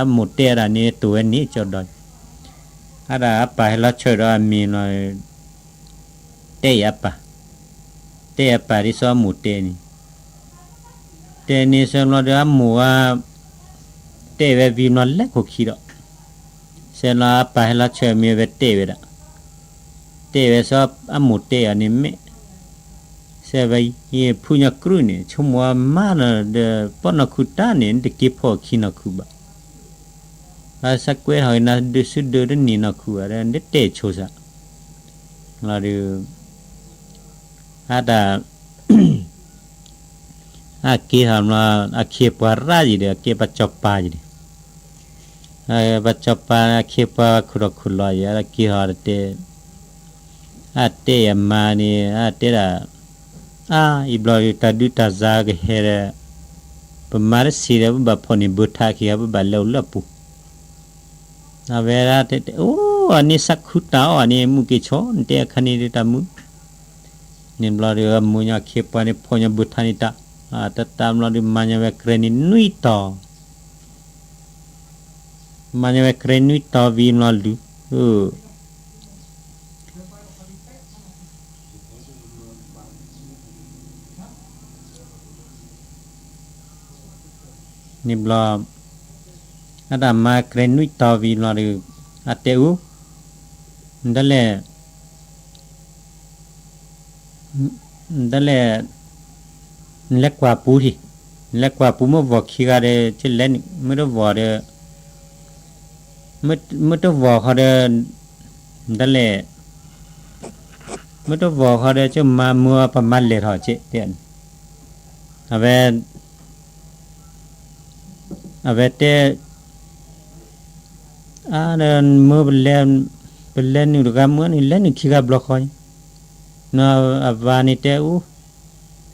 အမိၢ်တဲဒၣ်န့ၣ် တိၢ်ဝဲန့ၣ်ကၠီဒီး အဒၣ်အပၢ်ဟဲလီၤဆီၣ်ဒီးအမ့ၢ်လီၤ တဲအံၤအပၢ် တဲအပၢ်ဒ်စီၤအမိၢ်တဲန့ၣ် တဲန့ၣ်ဆၢဘျီဒီးအမိၢ်ဝဲ တဲဝဲဝံၤဘျီလဲၤခိၣ်ခံဒီး ဆဲးလီၤအပၢ်ဟဲလီၤဆီၣ်မ့ၢ်ဝဲတဲဝဲဒၣ် တဲဝဲစီၤအမိၢ်တဲအီၤန့ၣ်မ့ၢ် ဆဲးဝဲ ယဖုညါကရူၢ်န့ၣ် ဆိကမိၣ်အမါဒီး ပီၢ်နီၢ်ခုၣ်တၢ်န့ၣ် နတက့ၤဖီၣ်ခံနီၢ်ခုၣ်ဘၣ် အစၢ်ကွဲးထီၣ်က့ၤနၤဒုးဆူဒုးတနံၣ်နီၢ်ခုၣ်ဘၣ်ဒီး နတတဲဆိစၢ် လီၤဒုး အတၢ် အက့ၤထီၣ်ဘျီ အခ့အပှၤရၣ်ယံၤဒီး အကဲပှၤစီၤပၤယံၤန့ၣ် ပှၤစီၤပၤအခ့အပှၤခိၣ်ထီၣ်ခိၣ်လီၤယံၤ အက့ၤထီၣ်တတဲ အတဲအမါန့ၣ် အတဲဒၣ် အါ အံၤဘျီဒုးတၢ်ဒုးတၢ်စၢ်ကဟဲဒီး ပမၤတဆံးဒီး ပဘၣ်ဖီၣ်န့ၢ်ဘၢထါခံဂၤ ပဘၣ်လဲၤအိၣ်လၢအပူၤ အဝဲဒၣ်တဲ အိၣ် အန့ၣ်စၢ်ခုတၢ်အီၣ်န့ၣ် မုၢ်က့ၤဆီ နတဲအခါန့ၣ်တၢ်မုၢ် န့ၣ်ဘျီဒီး အမိၢ်ညါအခ့အပှၤန့ၣ် ဖီၣ်ညါဘၢထါန့ၣ်တၢ် တၢ်တၢ်ဘျီဒီး မၤညါဝဲကြဲန့ၣ်နွံတီၤ မၤန့ၢ်ဝဲ credit နွံတီၤဝံၤ မၢလီၤလုၢ် န့ၣ်ဘျီ အတၢ်မၤ credit နွံတီၤဝံၤ မၢလီၤဒီး အတဲအူ ဒ်လဲၣ် ဒ်လဲၣ် နလဲၤကွၢ်ပူၤထံး, နလဲၤကွၢ်ပူၤ မ့ၢ်ဝီၤခံဂၤဒီး ကလဲၤနုာ် မ့ၢ်တဝီၤဒီး မ့ၢ်တဝီၤဃီဒီး ဒ်လဲၣ် မ့ၢ်တဝီၤဃီဒီး ကမၤမုာ် ပမၤလဲၤထီၣ်က့ တဲ အဝဲ အဝဲတဲ အါ မ့ၢ် ပလဲၤနုာ်တဂၤ မ့ၢ်နုာ် လဲၤနုာ်ခံဂၤဘျီဃီ အဝၤန့ၣ်တဲအူ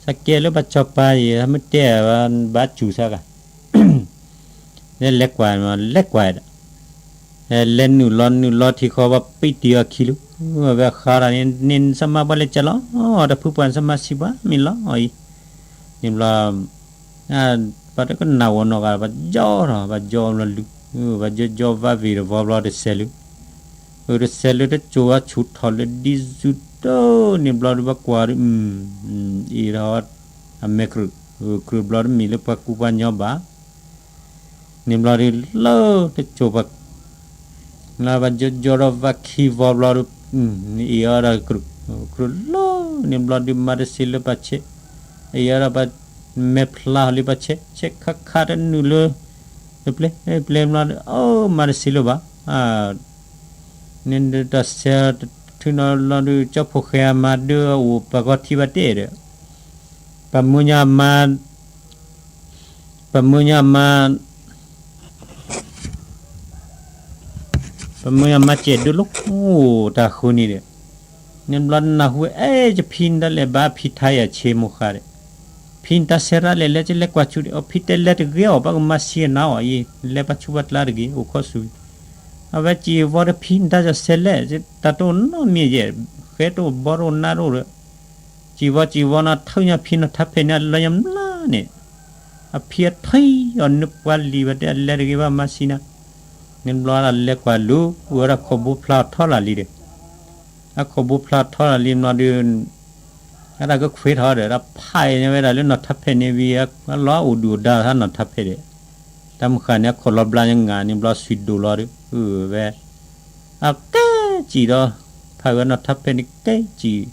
သးကဲလၢပှၤစီၤပၤအံၤ မ့ၢ်တဲ ဘၣ်စူၤသးဂၤ လဲၤကွၢ် လဲၤကွၢ်ဒီး လဲၤနုာ်လီၤနုာ်လီၤထံဃီ ပှၤပံးတံၢ်အီၤခံလူ အဝဲဃါဒီးန့ၣ် နဆၢမၤပှၤလဲၤကလီၤ တဖုပှၤဆၢမၤဆံးပှၤမ့ၢ်လီၤအံၤ န့ၣ်ဘျီ ပှၤတကနၣ်ဝဲနီၢ်ဂၤ ပှၤယီထီၣ် ပှၤယီဘျီလုၢ် ပှၤယီယီဘၣ်ဝံၤတဝီဘျီတစဲးလုၢ် တစဲးလုၢ် တစိၤဝဲဆူၣ်ထီၣ်လၢဒ်စူၤဒိၣ်န့ၣ်ဘျီဒီး ပှၤကွၢ်ဒီး အံၤဒီး အမဲာ်ကြုာ် ကြုာ်ဘျီတမ့ၢ်လၢပှၤကူပှၤညီဘၣ် န့ၣ်ဘျီဒီးလၢတစိၤပှၤ လၢပှၤယီယီဒီးဘၣ်ခံဝီဘျီဒီး အံၤအီၤဒီးကြုာ် ကြုာ်လီၤန့ၣ်ဘျီဒီး မၤတစ့လၢပှၤဆဲး အံၤအီၤဒီးပှၤ မဲာ်ဖျါလၢပှၤဆဲး ဆဲးခါခါတနုာ်လၢ တပျဲၢ်ပျဲၢ်ဘျီဒီး အိၣ်မၤတစ့လၢၤဘၣ် န့ၣ်ဒီးတၢ်ဆဲးတထူနီၤလီၤဒီး ကၠီဖိၣ်ဃဲအမါဒုးအအိၣ်ပှၤဂီၢ်ထံဘၣ်တဲဒီး ပမုၢ်ညီမါ ပမုၢ်ညီမါ ပမုၢ်ညီမါစဲးဒိၣ်လီၤ တၢ်ဃုန့ၣ်ဒီး န့ၣ်ဘျီနၢ်ဟူ အဲၣ် ယဖံနတၢ်လဲၤဘၣ်ဖံထါယၤဆ့မိၢ်ဃါဒီး ဖံနတၢ်ဆဲးရၣ်လဲၣ်လဲၣ် ကလဲၤကွၢ်ဆူၣ်ဒီး အဖံတဲလဲၤတဂ့ၤအီၤ ဘၣ်ကမၤဆံးအနါအီၤအံၤ လဲၤပာ်ဆူၣ်ပာ်ကျါတဂ့ၤ အိၣ်ခီၣ်ဆူၣ် အဝဲစံးဝီဒီးဖံနတၢ်ဆဲးလဲၣ် တၢ်တအိၣ်နီတမံၤယဲၢ် ဃဲတအိၣ်ဘီတအိၣ်နါတအိၣ်ဒီး စံးဝီစံးဝီနီၤ ထုးညါဖံနီၤထါဖဲန့ၣ် အလီၤညါမျါန့ၣ် အဖံအထံၣ်အီၤနုာ်ပှၤလံၤဘၣ်တဲ အလဲၤတဂ့ၤဘၣ်မၤဆံးနၤ န့ၣ်ဘျီဒီးလဲၤကွၢ်လူၤ ဝဲဒၣ်ခိၣ်ဘိဖျါထီလၢ်လံဒီး အခိၣ်ဘိဖျါထီလၢ်လံဘျီဒီး အတၢ်ကခွ့ထီၣ်ဒီး တၢ်ဖးအံၤန့ၣ်ဝဲဒၣ်လၢနီၤထါဖဲန့ၣ်ဝံၤ အလီၤအိၣ်ဒုၣ်အိၣ်ဒါသးနီၤထါဖဲဒီး တၢ်မုၢ်ဃၢ်န့ၣ် အခိၣ်လီၤဘျါညါနၤန့ၣ်ဘျီ ဆွံဒိၣ်လီၤဒီး ဝဲ အကဲစံးဒီး ဖးဝဲနီၤထါဖဲန့ၣ်ကဲစံး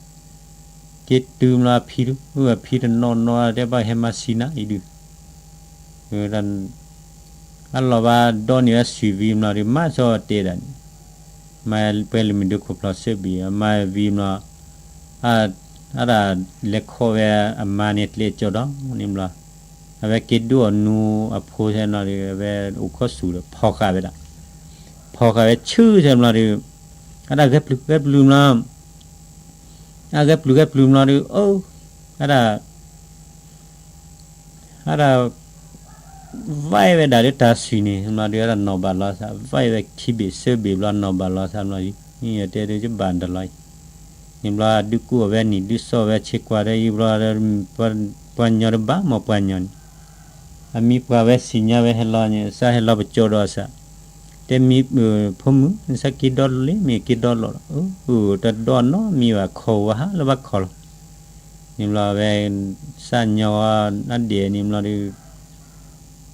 က့ၤတုၤဘျီအဖံဒုး အဖံတနီၤနီၤတဲဘၣ်ဟဲမၤဆံးနၤအံၤဒုး အလီၤဘၣ်ဒီးန့ၢ်ဝဲဆွံဝံၤဘျီဒီး မၤစီတဲဒၣ်န့ၣ် မၤပှဲၤလၢမုၢ်ဒုးခိၣ်ဖျီၣ်စၢဘ့ၣ် မၤဝံၤဘျီ အတၢ်လဲၤခီဝဲအမါန့ၣ် ကျဲကၠီဒီးန့ၣ်ဘျီ အဝဲက့ၤဒိၣ်အီၤနူအဖိဆဲဘျီဒီး အဝဲအိၣ်ခီၣ်ဆူၣ်ဒီး ဖီၣ်ဃာ်ဝဲဒၣ် ဖီၣ်ဃာ်ဝဲဆူၣ်ဆဲဘျီဒီး အတၢ်ဂဲၤပျုၢ်ဂဲၤပျုၢ်ဘျီ အဂဲၤပျုၢ်ဂဲၤပျုၢ်ဘျီဒီး အတၢ် အတၢ် ဝဲဝဲဒၣ်လၢတၢ်ဆွံန့ၣ် ဘျီဒီးအတၢ်နီၢ်ဘၣ်လီၤသး ဝဲဝဲခံဘ့ၣ်သၢဘ့ၣ်ဘျီနီၢ်ဘၣ်လီၤသးဘျီ ယတဲဒုးယဘၣ်တလီၤအံၤ န့ၣ်ဘျီဒုးကူၣ်အီၤဝဲနံၤ ဒုးစီၣ်ဝဲဆ့ကွၢ်ဒီးယံၤဘျီဒီး ပှၤညီတဘၣ်မ့ၢ်ပှၤညီန့ၣ် အမံၤပှၢ်ဝဲစံၣ်ညါဝဲဟဲလီၤန့ၣ် စးဟဲလီၤပကၠီဒီးအစး တဲမံၤ ဖိမုၣ် နစးက့ၤဒီလီၤလံ မ့ၢ်က့ၤဒီလီၤလီၤ တဒီနီတမံၤဘၣ် ခိးဝဲဟးလၢဘၣ်ခိးလီၤ န့ၣ်ဘျီဝဲ စးညီအဒဲးန့ၣ်ဘျီဒီး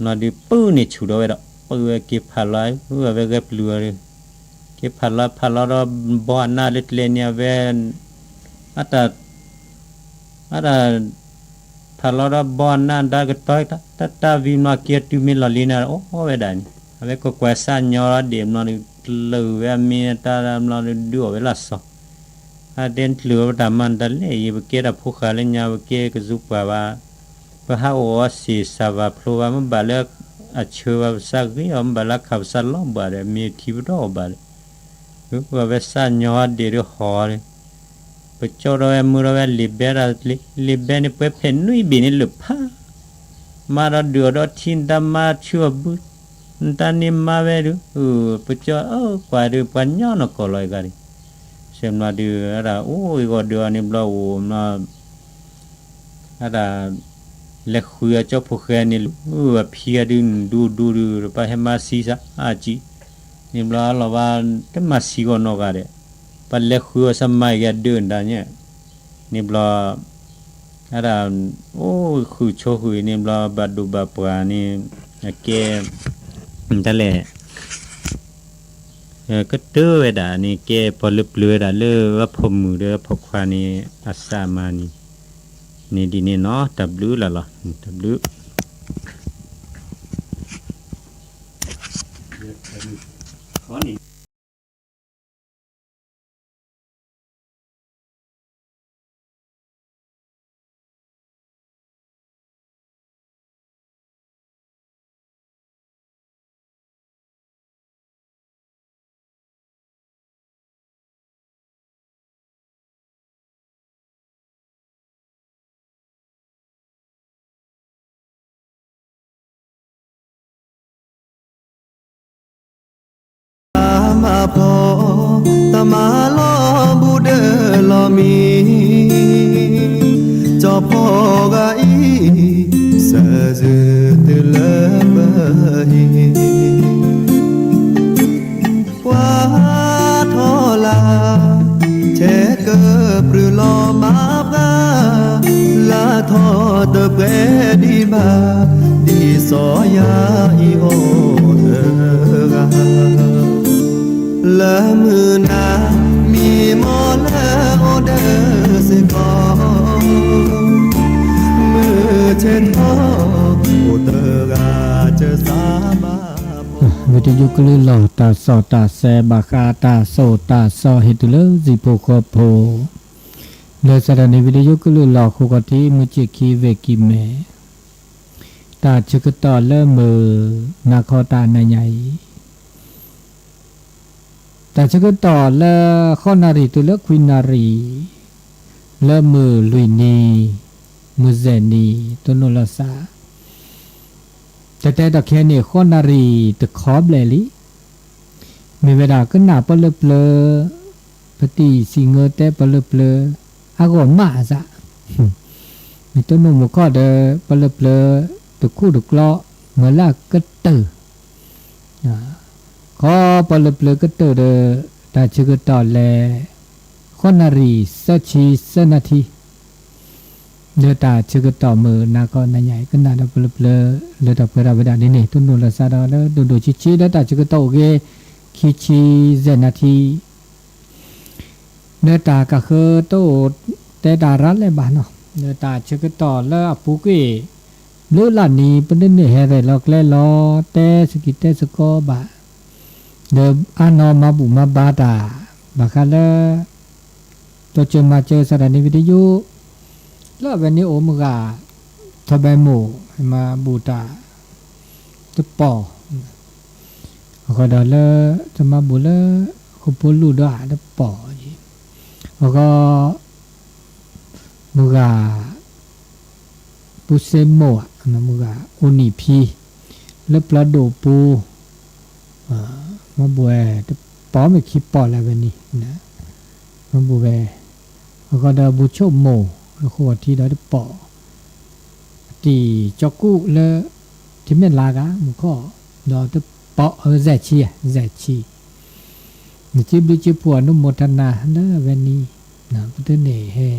ဘျီဒုးပုၢ်န့ၣ်ဆူၣ်ဒီးဝဲဒီး ပုၢ်ဝဲက့ၤဖးလီၤ အဝဲဂဲၤပျုၢ်အီၤဒီး က့ၤဖးလီၤဖးလီၤဒီးဘီအနၢ်လၢကျဲန့ၣ် အဝဲ အတၢ် အတၢ် ဖးလီၤဒီးဘီအနၢ်ဒါကတီၤ တၢ်တၢ်ဝံၤဘျီက့ၤတုၤမ့ၢ်လီၤလံန့ၣ် အိၣ်ဝဲဒၣ်န့ၣ် အဝဲကွၢ်ကွၢ်စးညီအဒဲးဘျီဒီး ကျၢၤဝဲအမ့ၢ်တၢ်ဘျီဒီးဒုးအီၣ်ဝဲလၢအစီၤ အတဲကျၢၤဝဲပတၢ်မၤနတၢ်လဲၣ်အံၤ ပကဲတၢ်ဖိဃာ်လၢညါ ပကဲကစူးပှၢ်ဘၣ် ပဟးအိၣ်အီၤစ့ၢ်စၢ်ဘၣ်ဖျိဘၣ် မ့ၢ်ဘၣ်လၢအဆၢဘၣ်ပစးဂ့ၤအီၤ မ့ၢ်ဘၣ်လၢအခၣ်ပစးလီၤဘၣ်ဒီး မ့ၢ်ထံပဒီအီၣ်ဘၣ်ဒီး အဝဲစးညီအဒဲးဒီးဟီၣ်ဒီး ပကၠီဒီးဝဲမုၢ်ဒီးဝဲလံာ်ဘဲတၢ်လံာ်ဘဲန့ၣ် ပှဲၤဖဲနွံဘ့ၣ်န့ၣ်လၢာ်ဖး မၤဒီးဒုးအီၤဒီးထံ နတၢ်မၤဆူအဘု နတၢ်န့ၣ်မၤဝဲဒုး ပကၠီအၢကွၢ်ဒုး ပှၤညီနီၢ်ကီၢ်လီၤအဂၤဒုး ဆဲးမလီၤဒုး အတၢ်အိၣ်အဂီၢ်ဒုးအီၤန့ၣ်ဘျီအိၣ်မလီၤ အတၢ် လဲၤဃုအကၠီဖိဃဲန့ၣ်လၢ အဖံအဒုးဒူဒူဒုး ပှၤဟဲမၤဆံးစး အစံး န့ၣ်ဘျီအလီၤဘၣ် တမၤဆံးဂီၢ်နီၢ်ဂၤဒဲး, ပှၤလဲၤဃုအီၤဆၢမၤက့ၤအဒုးဒၣ်ညါ, န့ၣ်ဘျီ အဒၣ် အိၣ်ဃုဆိဃုန့ၣ်ဘျီ ဘၣ်ဒိဘၣ်ပှၤန့ၣ် အကဲ တၢ်လဲၣ် ကတၢၢ်ဝဲဒၣ်န့ၣ် ကဲပှၤလၢပျၢၤဝဲဒၣ်လၢအဖိမုၣ်ဒီးအဖိခွါန့ၣ် အစၢ်မၤန့ၣ်, န့ၣ်ဒ်န့ၣ်နီၤ တၢ်ဘျုးလီၤလီၤ တၢ်ဘျုး မၤဖီ တမၤလီၤဘူးဒီးလီၤမံၤ, ကၠီဖီဂၤအံၤ စၢၤစုတုၤလၢပဟံၣ် ပှၤထီၣ်လၢ် ထဲကပြုၢ်လီၤမၤပှၤ လၢထီၣ်တပှဲၤဒံးဘၣ် ဒ်စီၤယၤအံၤအိၣ်တဂၤ လၢမုၢ်နၤ မံမီၢ်လၢအိၣ်ဒီးစ့ၢ်ကီး မုၢ်ဆ့ၣ်ထီၣ် အိၣ်တဂၤကစၢ်မၤ ဝံၤတယုၢ်ကလုၢ်လီၤ တၢ်စီၣ်တၢ်ဆဲး ဘၣ်ဃးတၢ်စိၣ်တၢ်စီဟ့ၣ်တုၤလၢစံာ်ဖိဃီဖိ လၢစးထီၣ်န့ၣ် ဝံၤတယုၢ်ကလုၢ်လီၤ ဃိးခီၣ်ထံး မုၢ်ဆ့ၣ်ခံ ဝ့ၢ်ကံၢ်မဲ တၢ်ဆၢကတီၢ်လၢမုၢ်နၤခီတၢ်နၤညါအံၤ တၢ်ဆၢကတီၢ်လၢ ဃိးနၣ်ရံၣ်တုၤလၢခွံနၣ်ရံၣ် လၢမုၢ်လွံၢ်နံၤ မုၢ်စဲၣ်နံၤ တိၢ်နီၣ်လီၤစး တၢ်တဲဒီးခဲအံၤန့ၣ် ဃိးနၣ်ရံၣ်တခီဘျဲၣ်လံ မ့ၢ်ဝဲဒၣ်ကနၣ်ပီၣ်လၢပျၢၤ ပတံၢ်စံၣ်ငၢတဲပီၣ်လၢပျၢၤ အဂီၢ်မးအသး မ့ၢ်တိၢ်နီၣ်မူခိၣ်ဒီး ပီၣ်လၢပျၢၤ တခူၣ်တကျီ မၤလၢအကတၢၢ် ခီပီၣ်လၢပျၢၤကတၢၢ်ဒီး တၢ်ဆၢကတီၢ်လဲၣ် ဃိးနၣ်ရံၣ်သၢဆံသၢနၣ်ထံ လၢတၢ်ဆၢကတီၢ်မုၢ်နၤခီနၤညါအံၤ ကနၣ်ဒီးပီၣ်လၢပျၢၤ လၢတၢ်ပှဲၤထီၣ်ဝဲဒၣ်န့ၣ်န့ၣ် တိၢ်နီၣ်လီၤစးဒီးလၢဒိၣ်ဒိၣ်ဆံးဆံး လၢတၢ်ဆၢကတီၢ်အိၣ်ဂ့ၤ ခံဆံယဲၢ်နၣ်ထံ လၢတၢ်ကဃၢတအိၣ်တဲတၢ်ရၤလဲၣ်ဘၣ်နီၤ လၢတၢ်ဆၢကတီၢ်လၢအပူၤကွံာ် ဘျုးလၢ်နံၤ ပဒိးန့ၢ်ဟဲရဲၣ်လီၤကျဲလီၤ တဲစကံးတဲစကီးဘၣ် ဒီးအါနီၢ်မၤဘူၣ်မၤဘါတၢ် ဘၣ်ဃးလၢ တိစၢၤမၤစၢၤ စးထီၣ်န့ၣ် ဝံၤတယုၢ် လၢအဝဲန့ၣ်အိၣ်မုၢ်ဂၤ ထီဘဲမိၢ် မၤဘူၣ်တၢ် တပီၢ် အဃိဒီးလၢ တမၤဘူၣ်လၢ ဃိာ်ဖိလူၢ်ဒီးတပီၢ် အဃိ မုၢ်ဂၤ ပူစ့မိၢ် မုၢ်ဂၤအိၣ်နံၣ်ဖံ လၢပျီဒိၣ်ပူၤ မၤဘူၣ်ဝဲ တပီၢ်မ့ၢ်ခံပီၢ်လၢအဝဲန့ၣ် မၤဘူၣ်ဝဲ အဃိဒီးဘူၣ်ဆိၣ်မိၢ် လၢဃိာ်ထံဒီးတပီၢ် အတံၢ်ကၠီကူၣ်လၢ ထံမဲၣ်လါဂၤ မူခိၣ် ဒီးတပီၢ် အစဲၣ်ဆံ စဲၣ်ဆံ နစ့ဘျုးစ့ဖှိၣ် အနုမောทนา လၢအဝဲန့ၣ် ပတန့ၢ်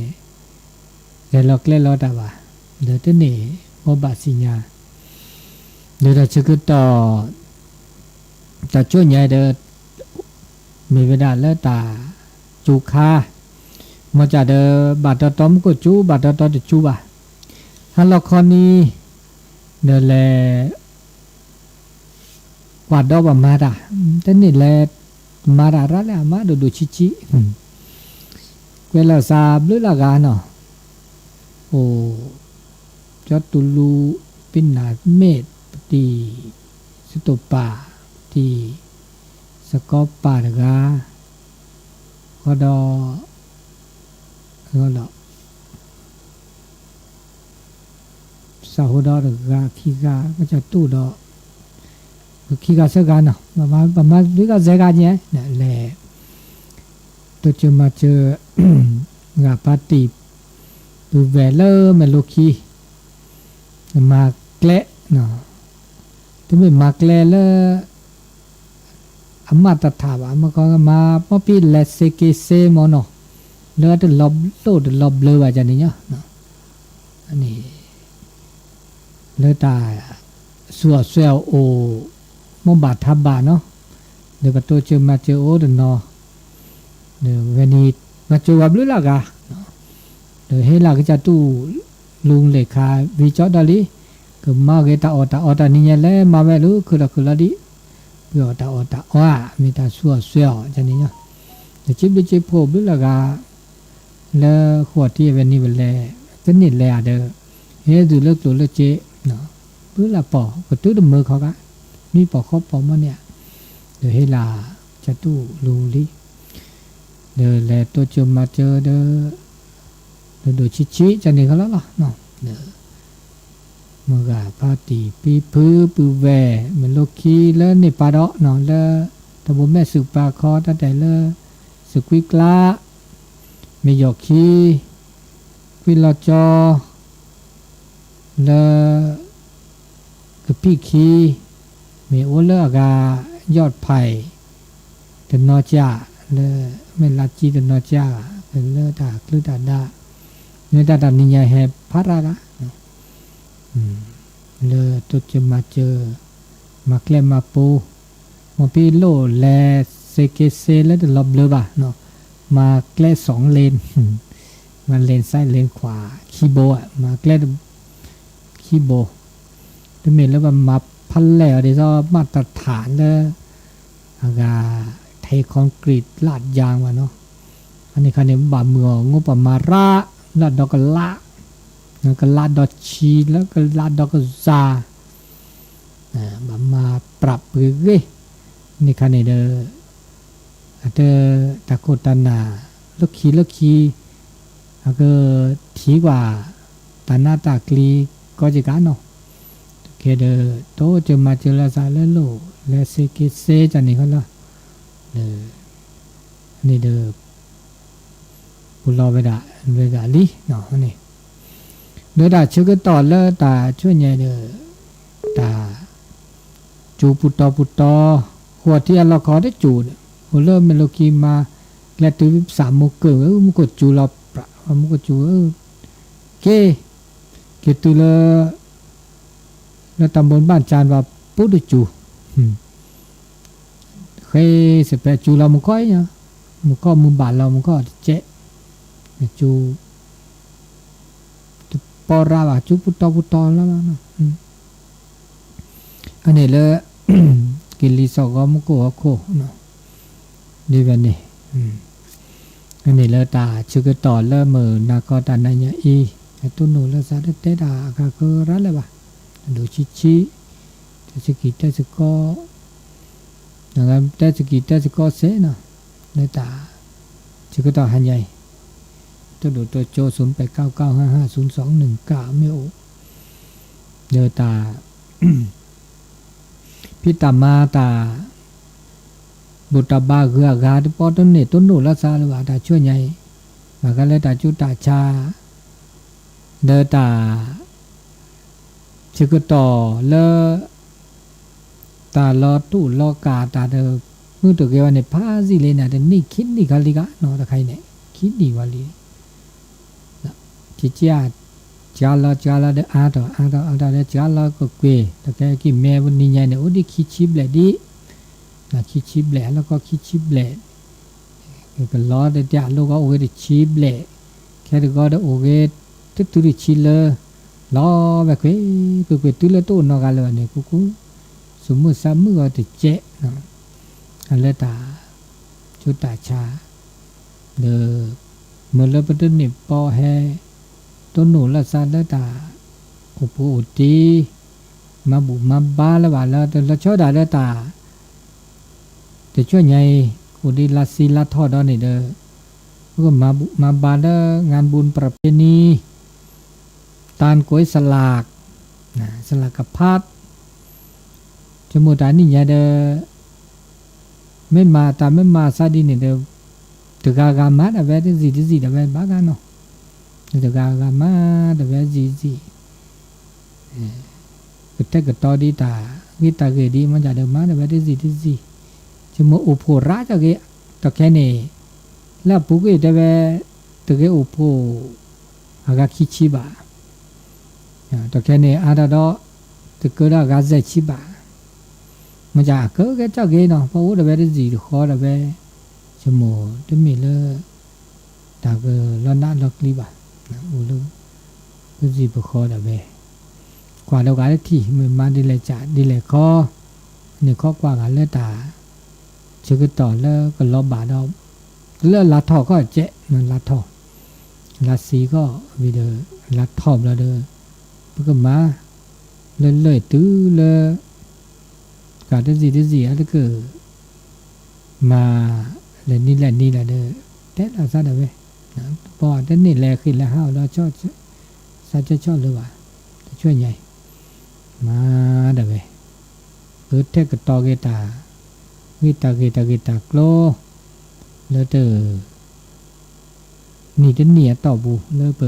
ဟဲ လဲၤလီၤကျဲလီၤတၢ်ဘၣ် ဒီးတန့ၢ်ဘီဘၣ်စံၣ်ညါ ဒီးတၢ်ဆၢကတီၢ် တၢ်ကိးညါဒီး မ့ၢ်ဝဲဒၣ်လၢတၢ်စူၤခါ မ်ကၢ်ဒီး ဘၣ်တီတီမူခိၣ်စူၤ ဘၣ်တီတီတစူၤဘၣ် ဟါလီၤခီနံၤ ဒီးလဲၤ ကွၢ်ဒီးပှၤမၤတၢ် တန့ၢ်လဲၤ မၤတၢ်ရၤလၢအမၤဒိၣ်ဒိၣ်ဆံးဆံး ကွဲးလီၤစးဘျုးလၢဂၤနီၤ အိၣ် ကၠီတူလူ ပ့နၢ်မ့ၣ် ပတံၢ် စတိၢ်ပာ် ပတံၢ် စကီပာ်တဂၤ ဃီဒီး လီၤ စးဟိဒီးတဂၤခံဂၤ ကစၢ်တူၢ်ဒီး ခံဂၤသၢဂၤနီၤ ပမၤဒုးဂၤစဲဂၤညါ လဲၤ တိစၢၤမၤစၢၤ ဂၤဖါတံၢ် ပုၢ်ဝဲၢ်လၢမဲာ်လိခံ မၤကျဲ တမ့ၢ်မၤကျဲလၢ အမၤတထးဘၣ် မ့ၢ်ခီမၤ မ့ၢ်ပံလဲၤစ့က့စ့မ့ၢ်နီၤ, လၢတလီၤလိၣ်တလီၤဘျၢဘၣ်န့ၣ်ညီ, န့ၣ် လၢတၢ်ဆူးအီၣ်ဆွဲအီၣ်အိၣ် မိၢ်ဘၣ်ထါဘၣ်နီၤ, ဒီးပတိစၢၤမၤစၢၤအိၣ်တနီၤ, ဒီးဝဲန့ၣ် မၤစၢၤဝဲဘျုးလၢအဂၤ, ဒီးဟ့ၣ်လၢကစၢ်တူၢ်လူၤလ့ၣ်ခါ ဝံၤကၠီဒီးလံ, ကမၤဂ့ၤတၢ်အီၣ်တၢ်အီတၢ်နံၤညါလဲၣ် မၤဝဲလၢခုၣ်လီၤခုၣ်လီၤဒံး, ပှၤအီၣ်တၢ်အီၣ်တၢ်အီဧါ မ့ၢ်တၢ်ဆူးအီၣ်ဆွဲအီၣ်န့ၣ်ညီ, ဒီးစံးဘျုးစံးဖှိၣ်ဘျုးလၢအဂၤ လၢဃိးထံၣ်အဝဲန့ၣ်ဝဲလဲၣ်, တန့ၢ်လဲၤဧါဒီး ဟဲတုၤလၢကျိၤလၢစ့ ဘျုးလၢပီၢ် ကတုၤတမုာ်ခီဂၤ, မံပီၢ်ဃီပီၢ်မ့ၢ်န့ၣ်ဧါ, ဒီးဟ့ၣ်လၢကစၢ်တူၢ်လူၤလံ, ဒီးလဲၤတိစၢၤမၤစၢၤဒီး ဒိၣ်ဒိၣ်ဆံးဆံး ကန့ၣ်ခီလီၤလီၤ, ဒီး မုၢ်ဂၤဖါတံၢ်ပံဖုပုၢ်ဝဲၢ် မ့ၢ်လိခံလၢန့ၣ်ပၢ်ဒီး လၢတၢ်ဘိးမဲာ်စုးပာ်ခီ တၢ်တဲလၢ စူးကွံကျါ မ့ၢ်ယီၢ်ခံ ကွံလီၤကၠီ လၢ ကပံၣ်ခံ မ့ၢ်အိၣ်လၢအဂၤ ယီၢ်ဖၢၣ် တနီၤကၢ် လၢ မ့ၢ်လါကံတနီၤကၢ် လၢတၢ်ကျုတၢ်ဒါ မ့ၢ်တၢ်တနံၤညါဟဲဖးရၣ်ဂၤ လၢတိစၢၤမၤစၢၤ မၤကျဲမၤပိၤ မ်ပလိၣ်လဲၤစ့က့စ့လၢတလီၤဘျၢဘၣ် မၤကျဲစီၤလ့ၣ် မၤလ့ၣ်စဲးလ့ၣ်ခွါ ခံဘိ မၤကျဲ ခံဘိ တမ့ၢ်လၢပမၤဖးလဲၢ်အီၤဒ်သိး မၤတထးလၢ အဂၤ เทคอนกรีต ลาดยาง ဘၣ်နီၤ အန့ၣ်ခါန့ၣ် ဘၣ်မုာ်အီၤ ငိၣ်ပှၤမၤရၣ် လၢအဒီကလး ကလးဒီဆံး လၢကလးဒီကစၢ် ဘၣ်မၤပြးပှ့ၤဂ့ၤ န့ၣ်ခါန့ၣ်ဒီး အတၢ်ခိၣ်တၢ်နၢ် လၢခံလၢခံ အကထံၣ်ကွၢ် တၢ်နးတၢ်ကျံၤ ကီက့ၤကါနီၤ ခဲဒီး တိစၢၤမၤစၢၤလၢသးလၢလိၣ် လဲၤစ့က့စ့ကန့ၣ်ဃီလီၤ ဒီး န့ၣ်ဒီး ပူၤလီၤဝဲဒၣ် ဝဲဒၣ်လံန့ၣ် လၢတၢ်ဆၢကတီၢ်လၢတၢ်ဆူညါဒီး တၢ် စူၤပူၤတီၤပူၤတီၤ ဃိးထံအလီၢ်ခီတစူၤဒီး အိၣ်လၢမ့ၢ်လိခံမၤ ကျဲတုၤပစၢ်မူကၢၢ်ဝဲ မူခိၣ်စူၤလီၤပြး မူခိၣ်စူၤဝဲ က့ၤ က့ၤတုၤလၢ လၢတၢ်ဘိးဘၣ်ကၢ်ဘၣ်ပူၤတစူၤ ဃ့စ့ၢ်ဖဲစူၤလီၤမူခီၣ်အံၤညါ မူခီၣ်မူဘၣ်လီၤမူခီၣ်တစဲး စူၤ တပီရၣ်ဘၣ် စူၤပူၤတီၤပူၤတီၤလီၤ အန့ၣ်လၢ ကလံၤစိးဂီၤမူခိၣ်ဟီၣ်ခိၣ် ဒ်ဝဲန့ၣ် အန့ၣ်လၢတၢ်ဆၢကတီၢ်လၢမုၢ်နၤခီတၢ်နၤညါအံၤ တိၢ်နီၣ်လၢသးတတဲတၢ်အဂၤဃၢရၣ်လၢၤဘၣ် အဒိၣ်ဆံးဆံး တဲစကံၢ်တဲစကီ တဲစကံၢ်တဲစကီစဲးနီၤ လၢတၢ်ဆၢကတီၢ်ဟါညါအံၤ တိၢ်ဒိၣ်တိၢ်ကၠိ သုးပဲးကၠၢ်ကၠၢ် ဟါဟါ သုးစီနုၣ်ကၠၢ် မ့ၢ်အိၣ် ဒီးတၢ် ဖံးတၢ်မၤတၢ် ဘိးတၢ်ဘါဂုၤအဂၤ တပီတန့ၢ်တိၢ်နီၣ်လၢသးလၢၤဘၣ် တၢ်ဆူညါအံၤ ဘၣ်ဃးလၢတၢ်ကၠူတၢ်ဆါ ဒီးတၢ် ဆၢကတီၢ်လၢ တၢ်လီၤတူာ်လီၤကာ်တၢ်ဒီး မုၢ်တဂ့ၤဝဲန့ၣ် ဖးစံးလံန့ၣ် တနံၣ်ခံနံၣ်ခီလံကနီၤ တခါအံၤန့ၣ် ခံနံၣ်ဝဲလံ ကက စှၤလီၤစှၤလီၤဒီးအါထီၣ်အါထီၣ်အါထီၣ်ဒီးစှၤလီၤကွ့ၢ်ကွ့ၢ် တကဲက့ၤမ့ၢ်ပနံၤညါန့ၣ် အိၣ်ဒံးခံဆံဘျဲၣ်ဒံး ခံဆံဘျဲၣ် ဟါလီၤကီခံဆံဘျဲၣ် ကလီၤတၢ်အလိၣ်ကီအိၣ်ဂ့ၤတဆံဘျဲၣ် ခဲတဂီၤဒီးအိၣ်ဂ့ၤ တတုၤတဆံလၢ လီၤဝဲကွ့ၢ်ကွ့ၢ်ကွ့ၢ် တုၤလၢတအိၣ်နီတဂၤလၢၤဘၣ်န့ၣ် ကူကူ စူၤမုၢ်ဆါမုၢ်ဂီၤတကဲး အလၢတၢ် ကၠူတၢ်ဆါ ဒီး မ့ၢ်လၢပတန့ၢ်ပီဟဲ တိၢ်နီၣ်လၢသးလၢတၢ် အိၣ်ပူၤအိၣ်တ့ မၤဘူၣ်မၤဘါလၢၤဘၣ်လၢ တလီၤဆီဒၣ်လၢတၢ် တဆူညါအံၤ အိၣ်ဒံးလါဆံလါထီၣ်ဒီးန့ၣ်ဒီး ပကမၤဘူၣ်မၤဘါလၢ งานบุญประเพณี ตานก๋วยสลาก สลากพัด ဆိကမိၣ်တၢ်နံၣ်ညါဒီး မ့ၢ်မၤတၢ်မ့ၢ်မၤအသးဒ်န့ၣ်ဒီး တဂၤဂၤမၤဒၣ်ဝဲတစံၣ်တစံၣ်ဒၣ်ဝဲဘၣ်ဂၤနီၤ, တဂၤဂၤမၤဒၣ်ဝဲတစံၣ်တစံၣ်, ကတဲာ်ကတီၤဒ်တၢ်ဂ့ၢ်တၢ်ဂ့ၢ်ဒ်မ့ၢ်ဒၣ်ဒီး မၤဒၣ်ဝဲတစံၣ်တစံၣ်, ယမိၢ်အိၣ်ဖှိၣ်ရၣ်တဂ့ၤ, ဒီးခဲန့ၣ် လၢအပူၤကွံာ်တဲဝဲ တဂ့ၤအိၣ်ဖှိၣ်အဂၤခံဆံဘၣ်, ဒီးခဲန့ၣ်အါထီၣ်ဒီး တကၢဒီးအဂၤယဲၢ်ဆံဘၣ်, မ့ၢ်ကၢ်အကၢကဲထီၣ်ဂ့ၤနီၤ, ပှၤအိၣ်ဒီးဝဲတယံာ်တဃီဒီးဝဲ, ယမိၢ်တမ့ၢ်လၢ တၢ်ကလီနးလီကျံဘၣ်, အိၣ်လၢ ပယံာ်ပဃီဒီးဝဲ, ကွၢ်ဒီးဂၤလၢထံၣ် မ့ၢ်မၤဒ်လဲၣ်ကၢ်ဒ်လဲၣ်ခီ, န့ၣ်ခီကွၢ်ဂၤလၢတၢ် ဆၢကတီၢ်လၢကလီၤဘၣ်ဒီး လၢလါထီၣ်ခီၣ်ကဲး လါထီၣ်, လါဆံခီၣ်ဝံၤဒီး လါထီၣ်ဘျီဒီး ပကမၤ လၢလၢၢ်တုၤလၢ တၢ်တယံာ်တယံာ်အါတက့ၢ် မၤ လဲၤနံၤလဲၤနံၤလဲၣ်ဒီး တဲလီၤသးဒၣ်ဝဲ, ပှၤတန့ၢ်လဲၤဃ့ၢ်လဲၤဟးအီၤဒီး သးကၢဆီၣ်လၢၤဘၣ်, တဆူညါအံၤ မၤဒၣ်ဝဲ, ပထဲကတီၤက့ၤတၢ် ဂ့ၢ်တၢ်ဂ့ၢ်တၢ်ဂ့ၢ်တၢ်ကျိၤ လၢတ နံၤတနံၤအတီၢ်ပူၤလၢပ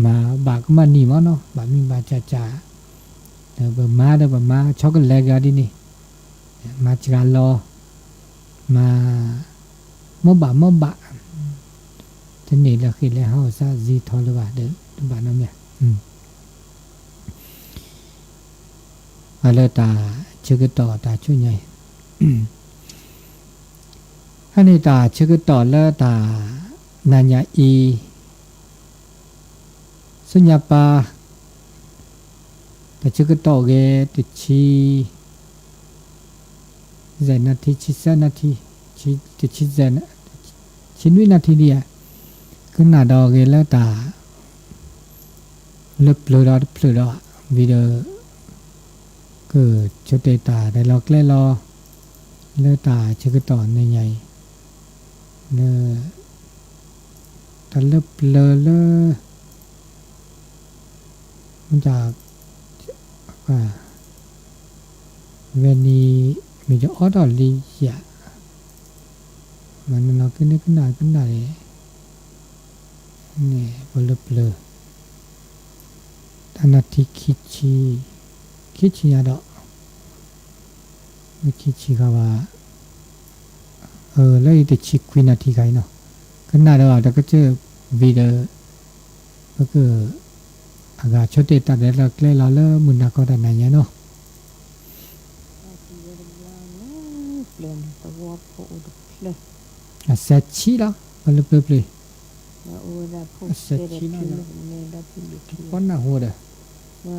မၤဘၣ်ကမၣ်နံၤမ့ၢ်နီၤ, ဘၣ်မံဘၣ်ကၢ်ကၢ်, ဒီးပမၤဒီးပမၤဆီကလဲၤက့ၤအီၤဒ်န့ၣ်, မၤစှၤလီၤ, မၤ မ့ၢ်ဘၣ်မ့ၢ်ဘၣ်, တန့ၢ်လၢဃ့ၢ်လဲၤဟးအီၤသး စံးထီၣ်လၢၤဘၣ်ဒီး တဘၣ်နီတမံၤ, အလၢတၢ်ဆၢကတီၢ်တၢ်ဆူညါအံၤ အန့ၣ်တၢ်ဆၢကတီၢ်လၢတၢ်နၤညါအံၤ, ဆူညါပၢ်, တၢ်ဆၢကတီၢ်ဂ့ၤ တဆံ နၣ်ထံ ဆံသၢနၣ်ထံ, တဆံ ဆံနွံနၣ်ထံဒံးဧါ, ကနၣ်ဒီးဂ့ၤလၢတၢ် လၢပျၢၤဒီးတဖျၢၣ်ဒီး ဝံၤဒီး ကဆိတ့ၢ်တၢ်ရဲၣ်လီၤကျဲၤလီၤ လၢတၢ်ဆၢကတီၢ်နၤညါအံၤ, လၢ တၢ်လၢပျၢၤလၢ မ့ၢ်တၢ် ဝဲန့ၣ် မ့ၢ်ယအီၣ်ထီၣ်လံယၤ, မၤနနီၤကန့ၢ်ကနၣ်ကနၣ်န့ၣ် န့ၣ် ပလၢပျၢၤ တၢ်နၢ်ထံခံဆံ, ခံဆံညါဒီး မ့ၢ်ခံဆံခါဘၣ်, လၢအံၤတဆံခွံနၢ်ထံခါအံၤနီၤ, ကနၣ်ဒီးတကစၢၢ်ဝံၤဒီး ပက အဂၤဆိတ့ၢ်တၢ်ရဲၣ်လီၤကျဲၤလီၤလၢမုၢ်နၤခီတၢ်နၤညါနီၤ, အစဲးဆံလီၤ ပလၢပျၢၤပျၢၤ, အစဲးဆံလီၤ ပနၢ်ဟူဒီး စဲး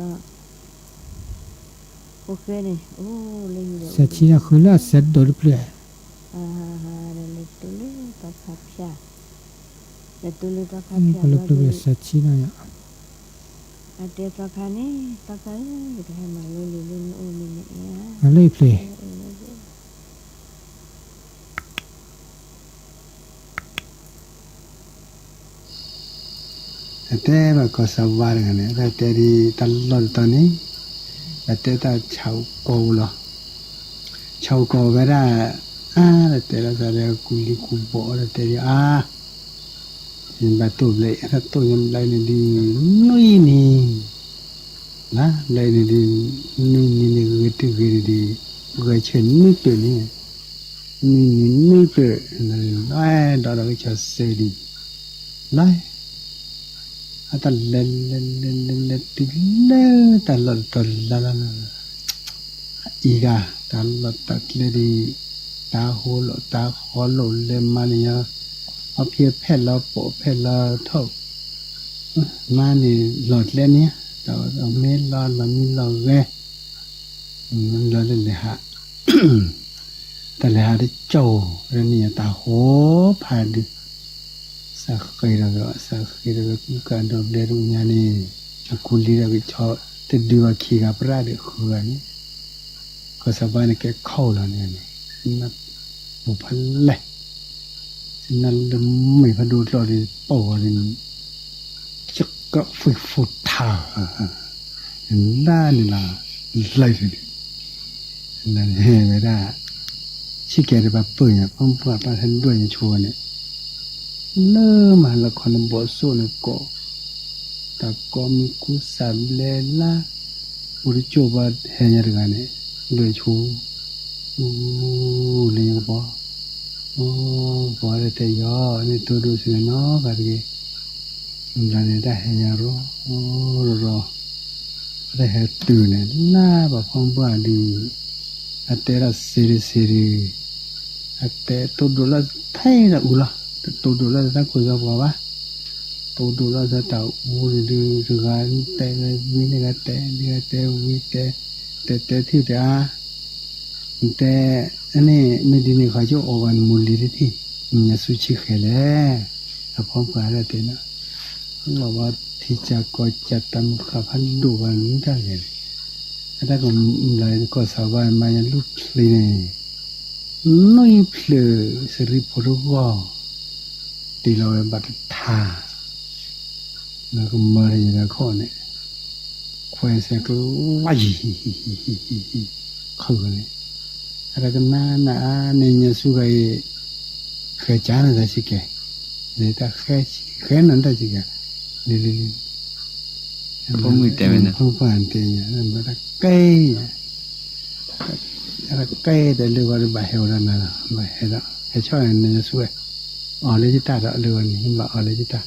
ဆံလီၤဃုာ်လၢအစဲးဒိၣ်တဖျၢၣ်, ပလၢပျၢၤပျၢၤစဲးဆံလီၤယၤ, မၤလၢအံၤဖျၢၣ် တၢ်တဲဘၣ်ကီၢ်စၢ်ဝါတဂၤန့ၣ် တၢ်တဲဒ်တၢ်လီၢ်တတီၤန့ၣ် တၢ်တဲတၢ်ဆၣ်အိၣ်ကီၢ်အိၣ်လီၤ. ဆၣ်အိၣ်ကီၢ်အိၣ်ဝဲဒၣ် အါ တၢ်တဲလီၤသးဒီးကူၣ်လံကူၣ်ဘီၣ် တၢ်တဲဒ်အါ ယဘၣ်တိၢ်ဘျဲး တၢ်တိၢ်ညါဘျဲးန့ၣ်ဒ် နွံနံၤ လၢဘျဲးန့ၣ်ဒ် နွံနံၤန့ၣ်ဂ့ၤတဂ့ၤန့ၣ်ဒ် ဂဲၤဆၢနွံဖျၢၣ်န့ၣ် နွံနံၤနွံဖျၢၣ် ဒီးဒီးကဆီစဲးဒံး လၢ အတၢ်လဲၤလဲၤလဲၤလဲၤလဲၤတုၤလၢတၢ်လီၢ်တတီၤလၢ်လၢ်လၢ်လၢ် အံၤဂၤ တၢ်လီၢ်တၢ်ကျဲဒ် တၢ်ဟိလိာ်တၢ်ဃီလိာ်လဲၤမၤန့ၣ်ညါ အဖံအဖဲၣ်လီၤပိာ်ဖဲၣ်လီၤထီၣ် မၤန့ၣ်လီၢ်ကျဲန့ၣ် တၢ်မ့ၢ်လီၤလီၤမံလီၤဂဲၤ လီၤလၢလဲၤဟး တၢ်လဲၤဟးတကၠီၣ် တနံၤညါတၢ်ဟိဖးဒုး စးဃ့ဒီးဝဲ စးဃ့ဒီးဝဲကူကၤဒီဘျဲတညါန့ၣ် အကူလံဒီးကဆီ တဒုးဘၣ်ခံဂၤပြၣ်ဒီးဃုဂၤန့ၣ် ကီၢ်စၢ်ဘါန့ၣ်ကဲခီၣ်လီၤန့ၣ် နၢ်ပူၤဖးလဲၢ် နၢ်လၢမ့ၢ်ဖးဒိၣ်ကျီၢ်ဒီး ပီၢ်ဂီၤန့ၣ် ကကဖှံဖူထါ နၢ်န့ၣ်လီၤ လၢၢ်န့ၣ် နၢ်န့ၣ်ဟဲဝဲဒၣ် ဆံးကဲတဘၣ်ပၢၢ်ညါ ပှၤပှၤပှၤဟဲဒွဲၣ်ညါဆိဝဲန့ၣ် လၢမၤလီၢ်ခီန့ၣ် ဘီၣ်စိၣ်န့ၣ်ကိး တၢ်ကိးမံၤကူစးဘျဲလၢ အိၣ်တကၠိၢ်ဘၣ်ဟဲညါတဂၤန့ၣ် ဒွဲၣ်ဆိ အိၣ်လၢယကပီၤ, အိၣ်ကပီၤဒီးတဲယီၤန့ၣ် တိၢ်ဒိၣ်စံးဝဲနီၤဂၤတဂ့ၤ, မုၢ်လၢ်န့ၣ်တၢ်ဟဲညါရီၤရီၤ, တၢ်ဟဲတုၤန့ၣ် လၢပှၤဖီမုၢ်ပှၢ်ဒုး, အတဲဒီးစ့ဒုစ့ဒု, အတဲတိၢ်ဒိၣ်လၢထဲဒီးအူလီၤ, တတိၢ်ဒိၣ်လၢတၢ်ခိၣ်သီပှၤဘၣ် တိၢ်ဒိၣ်လီၤသးတၢ်အူန့ၣ်ဒုး တဂၤတဲဝံၤန့ၣ်ဂၤတဲ ဒုးဂၤတဲဝံၤတဲ, တဲတဲထံၣ်တဲအါ, တဲ, န့ၣ် မ့ၢ်ဒ်န့ၣ်ဃီ ကအိၣ်ဘၣ်နမိၢ်လံၤတထံၣ်, နညါဆူဆံဃဲၤလဲၣ်, အဖီပှၤဒၣ်တဲနီၤ, လီၤဘၣ်ထံကၢ်ကီၢ်ကၢ်တၢ်မုၢ်ဃၢ်ဖးဒိၣ်ဘၣ်နတၢ်ဂဲၤန့ၣ်, အတၢ်ကမၤလၢကီၢ်ဆၣ်ဘၣ်မၤယလူၢ်ချ့န့ၣ် နီၢ်အံၤဖျၢၣ်စရံဖိတဂီၢ်, တ့ၢ်လီၤဝဲဘၣ်တထါ, လၢကမၢဒီးယၤခိၣ်န့ၣ်, ခွဲးစဲးကျိယံၤ, ခုၣ်န့ၣ်, အတကနၣ်နၤအါန့ၣ် ညါဆူဂၤအံၤ, ဃဲၤကၢန့ၣ်တၢ်ဆံးကဲ, တၢ်ဃဲၤနၤတၢ်ဆံးကဲ, လံလံလံ ဖုပှၢ်တဲဝဲန့ၣ် ဖုပှၢ်တဲယၤ ဘၣ်တၢ်ကဲ, တၢ်ကဲဒီးလၢဂီၤဒီးဘၣ်ဟဲအိၣ်ဒီးနၤလီၤ, ဘၣ်ဟဲဒီး ဟဲဆီၣ်န့ၣ် နဆူဝဲ, အီၣ်လၢယတၢ်ဒီးလၢဂီၤန့ၣ် ဘၣ်အီၣ်လၢယတၢ်,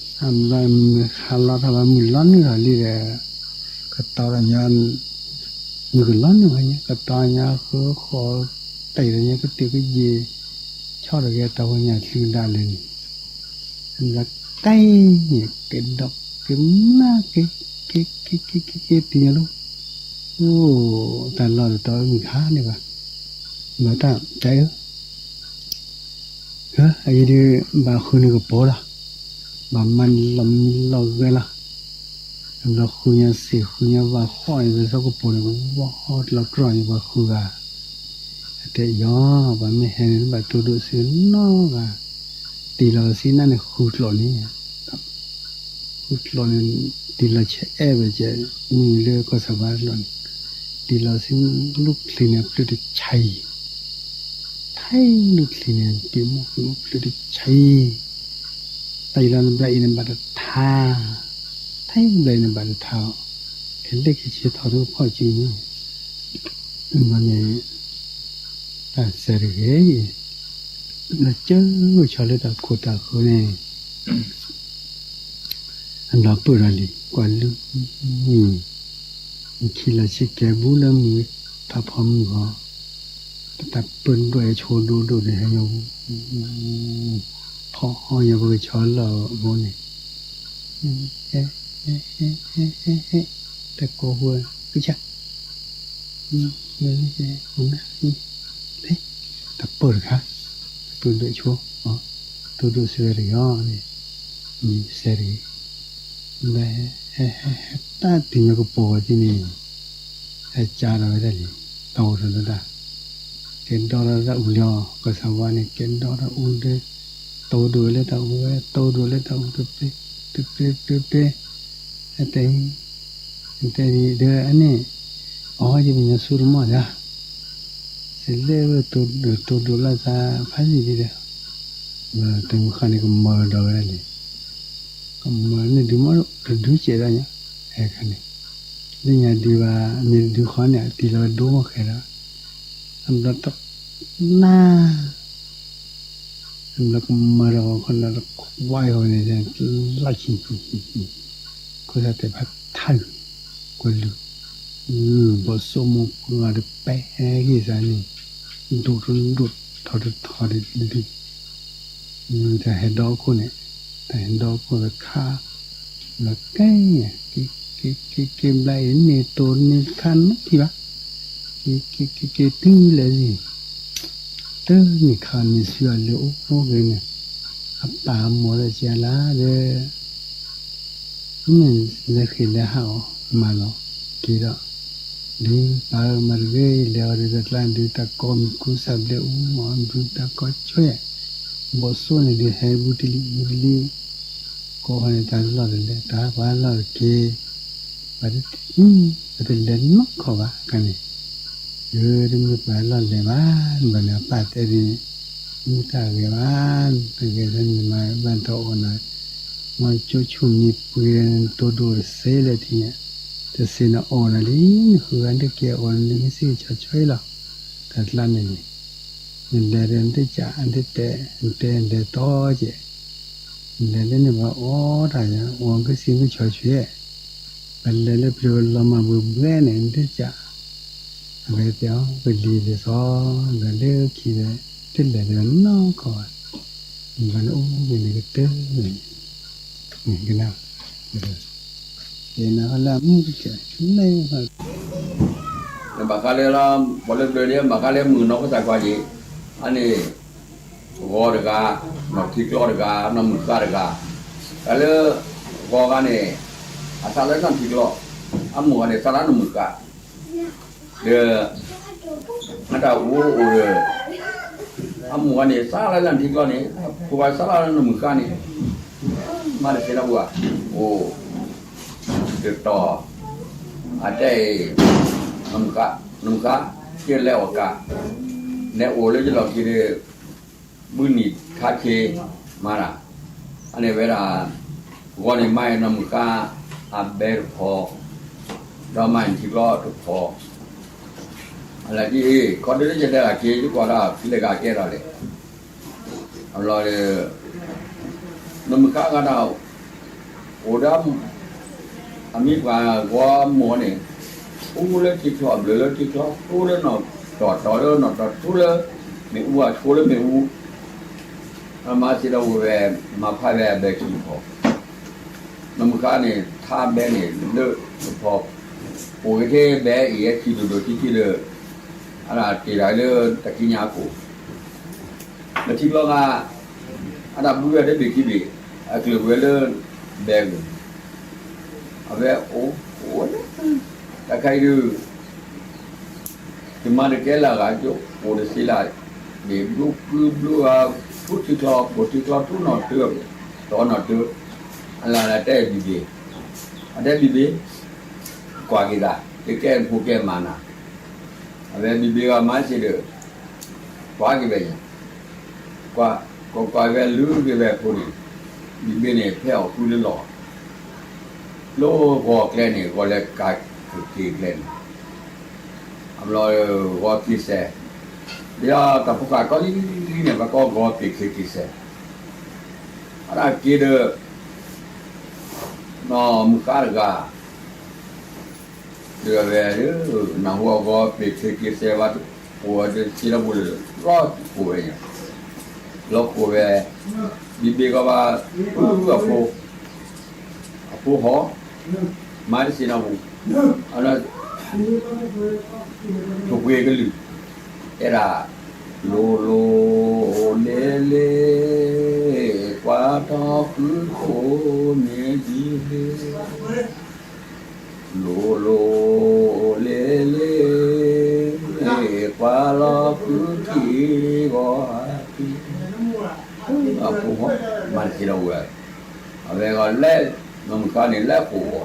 အဘျီမုၢ်ဟါလီၤထီၣ်ဘၣ် မုၢ်လီၤနုာ်ထီၣ်လံဒီး, ကတီၤဒီးညီ, မုၢ်ကလီၤနုာ်ဘၣ်ညါ ကတီၤညီဃုဃီ, တ့ၢ်ဒီးညီကတုာ်ကယဲၢ်, ဆီၣ်ဒီးကဲတီၤဝဲညါချုးဒၣ်လဲာ်န့ၣ် လၢကဲန့ၣ် ကဲဒီးကဲမးကဲ ကဲ ကဲ ကဲ ကဲ ကဲ တုၤညါလီၤ, အိၣ် တၢ်လီၢ်တတီၤမုၢ်ခါန့ၣ်ဘၣ်, ဘၣ်တၢ်တဲဧၢ, အံၤဒုး ဘၣ်ဃုန့ၢ်ကပီၤလီၤ, ဘၣ်မၤလီၤမံလီၤဂဲၤလီၤ, ဘျီဃုညါစ့ၢ်ဃုညါဘၣ်ဃီအံၤ ပစီကပီၤန့ၣ် ကဝီတလီၤကြီၢ်အံၤ ပှၤဃုဂၤ အတဲအီၤ ပှၤမ့ၢ်ဟဲန့ၣ် တဘၣ်တိၢ်ဒိၣ်စုနီတဂၤ, တ့ၢ်လီၤစံးနါန့ၣ် ဃုကျိာ်န့ၣ်, ဃုကျိာ်န့ၣ် တ့ၢ်လီၤဆဲးအဲၣ်ဝဲကဲ, မ့ၢ်လၢကီၢ်ဆၣ်ဘါတကျိာ်န့ၣ်, တ့ၢ်လီၤစံးလူၢ်ချံန့ၣ် အဖျၢၣ်တဆါအံၤ, ထဲလူၢ်ချံန့ၣ် တ့ၢ်မူခိၣ်အဖျၢၣ်တဆါအံၤ, တၢ်အံၤလီၤနဘျါအံၤန့ၣ်ဘၣ်တထါ, ထဲဘျါအံၤန့ၣ်ဘၣ်တထါအီၤ, ခဲလၢာ်ခဲဆ့ထီၣ်တဖီၣ်စုန့ၣ် မ့ၢ်န့ၣ် တၢ်စဲတဂ့ၤ, လၢကၢၢ်ဆီလၢတၢ်ခိၣ်တၢ်ဃၢၤန့ၣ်, အနီၢ်ပၢၢ်ဒီးလံ ကွၢ်လုၢ်, နခံလီၤဆံကဲဘူးလၢမုၢ်ထီၣ်ဖီမုၢ်ဂီၤ, တၢ်ပၢၢ်ဒွဲၣ်ဆိဒိၣ်ဒိၣ်န့ၣ် ဟဲညီ, ဖီအီၣ်ညီပကဆီလီၢ်အဃိန့ၣ်, ဟဲ, ဟဲ, ဟဲ, ဟဲ, ဟဲ, ဟဲ, တၢ်ကိးဃိ, ကဆၣ် တၢ်ပၢၢ်တခါ, ပၢၢ်ဒိၣ်ဆိ, တိၢ်ဒိၣ်စဲတဂ့ၤအီၤန့ၣ်, မံစဲတဂ့ၤ, ဟဲတၢ်တုၤညီကပီၤဝဲသ့ၣ်န့ၣ်, ဟဲကၢ်ဒီးဝဲဒၣ်လံ, တီၢ်ထီၣ်ဒီးတၢ်, ကဲဒီထီၣ်တၢ်အူလီၤ, ကီၢ်ဆၣ်ဝါန့ၣ် ကဲဒီထီၣ်အူဒီး, တိၢ်ဒိၣ်ဝဲလၢတၢ်အူဝဲ, တိၢ်ဒိၣ်လၢတၢ်အူတပျ့, တပျ့, တပျ့, အတဲ တဲဒ်ဒီးအန့ၣ်, အီ ယပညီဆူတမီၢ်ယၤ, စ့လၢဝဲတိၢ်ဒိၣ်လၢသးဖးယံာ်ဒ်ဒီး, တမုၢ်ဃၢ်န့ၣ်ကမၢဒီးဝဲဒၣ်လံ, ကမၢန့ၣ်ဒုးမီၢ်တဒုစဲးဒၣ်ညါ, ဟဲခါန့ၣ်, လၢညါဒုးဘၣ် မ့ၢ်တဒုဃီန့ၣ် အတံၤလီၤဝဲဒိမီၢ်ဃဲဒီး, အဘျီတနၢ် ဘျီကမၢဒီးခီဒီးတခွါအံၤဃီန့ၣ် လၢခံ, ခိၣ်သၣ်တဲဖးထါ, ကွဲလုၢ်, ဘီၣ်စိမိၢ်ပှၢ်တပဲဟဲက့ၤစးန့ၣ်, ဒိၣ်တဒိၣ်ထီၣ်တထီၣ်ဒ်, တၢ်ဟဲဒီခိၣ်န့ၣ်, တၢ်ဟဲဒီခိၣ်တခါ, ဘျီကဲ, က့ၤ, က့ၤ, က့ၤ, က့ၤဘျီအံၤန့ၣ်တိၢ်န့ၣ်တခါနီတထံၣ်ဘၣ်, က့ၤ, က့ၤ, က့ၤ, က့ၤတုၤလဲၣ်လံ တနံၤခါန့ၣ် ဆူအလၢအိၣ်အိၣ်ဂ့ၤန့ၣ်, အပၢ်အမိၢ်လၢကလါဒီး, မ့ၢ်လဲၤဃ့ၢ်လဲၤဟးအီၤ မၤလီၤက့ၤဒီး, ဒုးပၢ်ဧၢ မၤတဂ့ၤ လဲၤအီၤဒီးတကျါ ဒုးတၢ်ကီမံၤကူစၢ်ဘျဲၣ်အူမး ဒုးတၢ်ကီဆွဲ, ဘီၣ်စိန့ၣ်ဒုးဟဲဘူးတလံၤဘူးတလံၤ, ကီဟီန့ၣ် တၢ်လီၢ်တလဲၤ တၢ်ပှၤလီၢ်တက့ၤ ပှၤတ, ပှၤတလဲၤနီတခီၣ်ဘၣ်ခါန့ၣ်, ယတမ့ၢ်ပှၤလီၢ်လဲၤဘၣ်, ဘၣ်န့ၣ် အပၢ်တဲဒ်န့ၣ်, မ့ၢ်တၢ်ဂဲၤဘၣ်, တဂဲၤလၢနမၤဘၣ်တအီၣ်နၤ, မ့ၢ်ကၠိဆူၣ်မံၤပှ့ၤဒီးနတိၢ်ဒိၣ်တစဲးလၢထံၣ်န့ၣ်, တစဲးနအီၣ်နၤလံ, နဃုဂၤဒၣ်က့ၤအီၣ်နၤလံ မ့ၢ်စ့ၢ်ကီးဆီဆွဲလီၤ, တၢ် တၢ်ကျါန့ၣ်န့ၣ်, နလဲၤဒီးနတကး နတတဲ နတဲ နလဲၤတီကဲး, နလဲၤလၢန့ၣ် ပှၤအိၣ်တၢ်ယၤ အိၣ်ကစံကဆီဆွဲ, ပလဲၤလၢပျၢၤလီၤမၢ်ဘှဲဘှဲန့ၣ် နတကး, အဝဲတဲအီၤ ပလံၤလဲၤစီ လဲၤလၢခံဒီး တလဲၤဒီးနီၢ်ကီၢ်ဘၣ်, နဘၣ်လၢအိၣ်ဝဲန့ၣ်ကတၢၢ်န့ၣ်, ကနၣ် ယနၢ်ဟီလၢအမုၢ်တကဲး လဲၤ နဘၣ်ဃးလၢလီၤ ပှၤလၢဘျၢဒ် ဘၣ်ဃးလၢမုၢ်နီၢ်ကစၢ်ကွၢ်က့ၤ, အန့ၣ် ဂီၤတဂၤ, နီၢ်ထံကျီတဂၤ, နီၢ်မုၢ်ဃါတဂၤ, တၢ်လၢ ဂီၤဂၤန့ၣ် အသးလၢနီၢ်ထံကျီ, အမိၢ်ဂၤန့ၣ် သးလၢနီၢ်မုၢ်ဃါ, ဒီး အတၢ်အိၣ်အိၣ်ဒီး အမိၢ်ဂၤန့ၣ် စးလၢနီၢ်ထံကျီန့ၣ် ဖိဂၤစးလၢနီၢ်မုၢ်ဃါန့ၣ် မၤတသ့နီတဘၣ်, အိၣ် တတီၤ အတဲအံၤ နီၢ်မုၢ်ဃါ, နီၢ်မုၢ်ဃါ, ကလဲၤအီၣ်ကး, လဲၤအိၣ်လၢယလီၢ်ခံဒီး ဘုနံၣ်ထါဆ့ မၤတၢ်, အန့ၣ်ဝဲဒၣ် ဂီၤန့ၣ်မၤအံၤနီၢ်မုၢ်ဃါ အဘဲတဖီ, ဒီးမၤအံၤထံကျီတဖီ, အလၢက့ၤ ခီဒုလၢယတဲတၢ်က့ၤ ယကွၢ်ဒၣ်ဖဲလဲၣ်ဂၤကဲထီၣ်လဲၣ် အလီၢ်ဒီး နီၢ်မုၢ်ဃါဂၤဒၣ် အိၣ်ဒီး အမံၤပှၤဂီၤမိၢ်န့ၣ် အိၣ်လၢထံချီ ဘျၢလၢထံချီ အိၣ်လၢနီၢ်တီၢ်တီၢ်လၢနီၢ်တီၢ်ထူလၢ မ့ၣ်အူအဆိလၢမ့ၣ်အူ မၤစ့ဒီးဝဲ မၤဖးဝဲအဘဲခံဖီ, နီၢ်မုၢ်ဃါန့ၣ် ထါဘဲန့ၣ် လၢတဖီ, အိၣ်က့ၤထဲဘဲအံၤ ဟဲခံဒိၣ်ဒိၣ်ထံထံလၢ အတ့ၢ်တၢ်လၢတၢ်ကံးညာ်အခိၣ် လၢထံကျီဂၤ အတၢ်ဘုဝဲတဘ့ၣ်ခံဘ့ၣ် အကျၢၤဝဲလၢ ဘဲဂုၤ အဝဲအိၣ် အိၣ်ဝဲလၢ တၢ်ခါအံၤဒုး ယမၤတကဲလၢ်ဂၤကၠိ အိၣ်တသ့လၢ် န့ၣ်ဘျုးကုဘျုးဂၤ ထူထံချီ ပိာ်ထံချီ ထူနီၢ်တၢ တီနီၢ်တၢ အလၢ်လၢ်တဲဘံၣ်ဘ့ၣ် အတဲဘံၣ်ဘ့ၣ် ကွၢ်က့ၤသး ယကဲဖိကဲမၤနၤ အဝဲဘံၣ်ဘ့ၣ်ဂၤမၤစ့ဒီး ကွၢ်က့ၤဝဲညါ ကွၢ် ကွၢ်ကွၢ်ဝဲလုၢ်က့ၤဝဲအဖိန့ၣ် ဘံၣ်ဘ့ၣ်န့ၣ် ဖဲအီၣ်ဃုလၢလီၢ် လၢဂီၤကျဲန့ၣ် ဂီၤလဲၤကးက့ၤကျဲန့ၣ် အဘျီဂီၤက့ၤစဲး ဒီးတၢ်ဖိဃာ်ကီလံၤလံၤန့ၣ် ပှၤကိးဂီၤပ့ၤခ့က့ၤစဲး အတၢ်က့ၤဒီး နီၢ်မုၢ်ဃါတဂၤ ဒီးဝဲ နၢ်ဟူအဂီၤပ့ၤခ့က့ၤစဲးဘၣ် အိၣ်ဝဲတစ့လၢပူၤလၢ လီၤကိၢ်ဝဲညါ လီၤကိၢ်ဝဲ ဘံၣ်ဘ့ၣ်ကီဘၣ် အဖိ အဖိဟီ မၤတစ့နီၢ်ပူၤ အလၢ ထိၣ်ပှ့ၤကလုၢ် တဲဒၣ် လိၤလိၤလဲၤလဲၤ ကွၢ်ထီၣ်ဃုခိၣ်န့ၣ်ဒ်လဲၣ် လိၤလိၤလဲၤလဲၤ ကွၢ်လီၤဃုခံဂီၤ အဖိ မၤတစ့ဒီးဝဲ အဝဲဂီၤလဲၤ နီၢ်မုၢ်ဃါန့ၣ် လဲၤကိၢ်ဂီၤ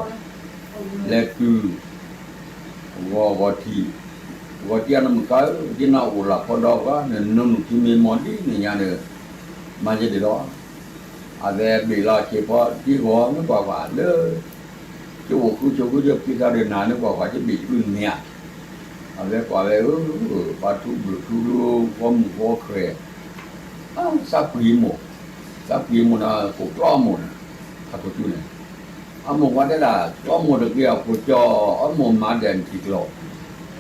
လဲၤတုၤ ဂီၤဂီၤထံး ဂီၤထံးအနီၢ်မုၢ်ဃါဧၢ ဒ်နၤအိၣ်လၢဖီဒီးပှၤ နနုာ်ထံမ့ၢ်မီၢ်ဒ်န့ၣ်ညါဒီး မၤယဲဒၣ်လီၤ အဝဲဘ့ၣ်လီၤဆ့ဖီ ဒ်ဂီၤမ့ၢ်ကွၢ်ကွၢ်လၢ ကအိၣ်ဃုဆိးဃုဆိးဖံသးဒီးနၤန့ၣ်ကွၢ်ကွၢ် ယဘ့ၣ်တဘုန့ၣ်ဧါ အဝဲကွၢ်ဝဲဧၢ ပှၤထူဘျုးထူဒိ ဂီၢ်မုၢ်ဂီၢ်ခွဲး သးပှ့ၤမိၢ် သးပှ့ၤမိၢ်ဒီး ကိးကျီမိၢ်န့ၣ် အခိၣ်ထူန့ၣ် အမိၢ်ပှၤတဲဒၣ် ကျီမိၢ်တက့ၢ်အဖိကၠီ အမိၢ်မၤဒဲးနထံကျီ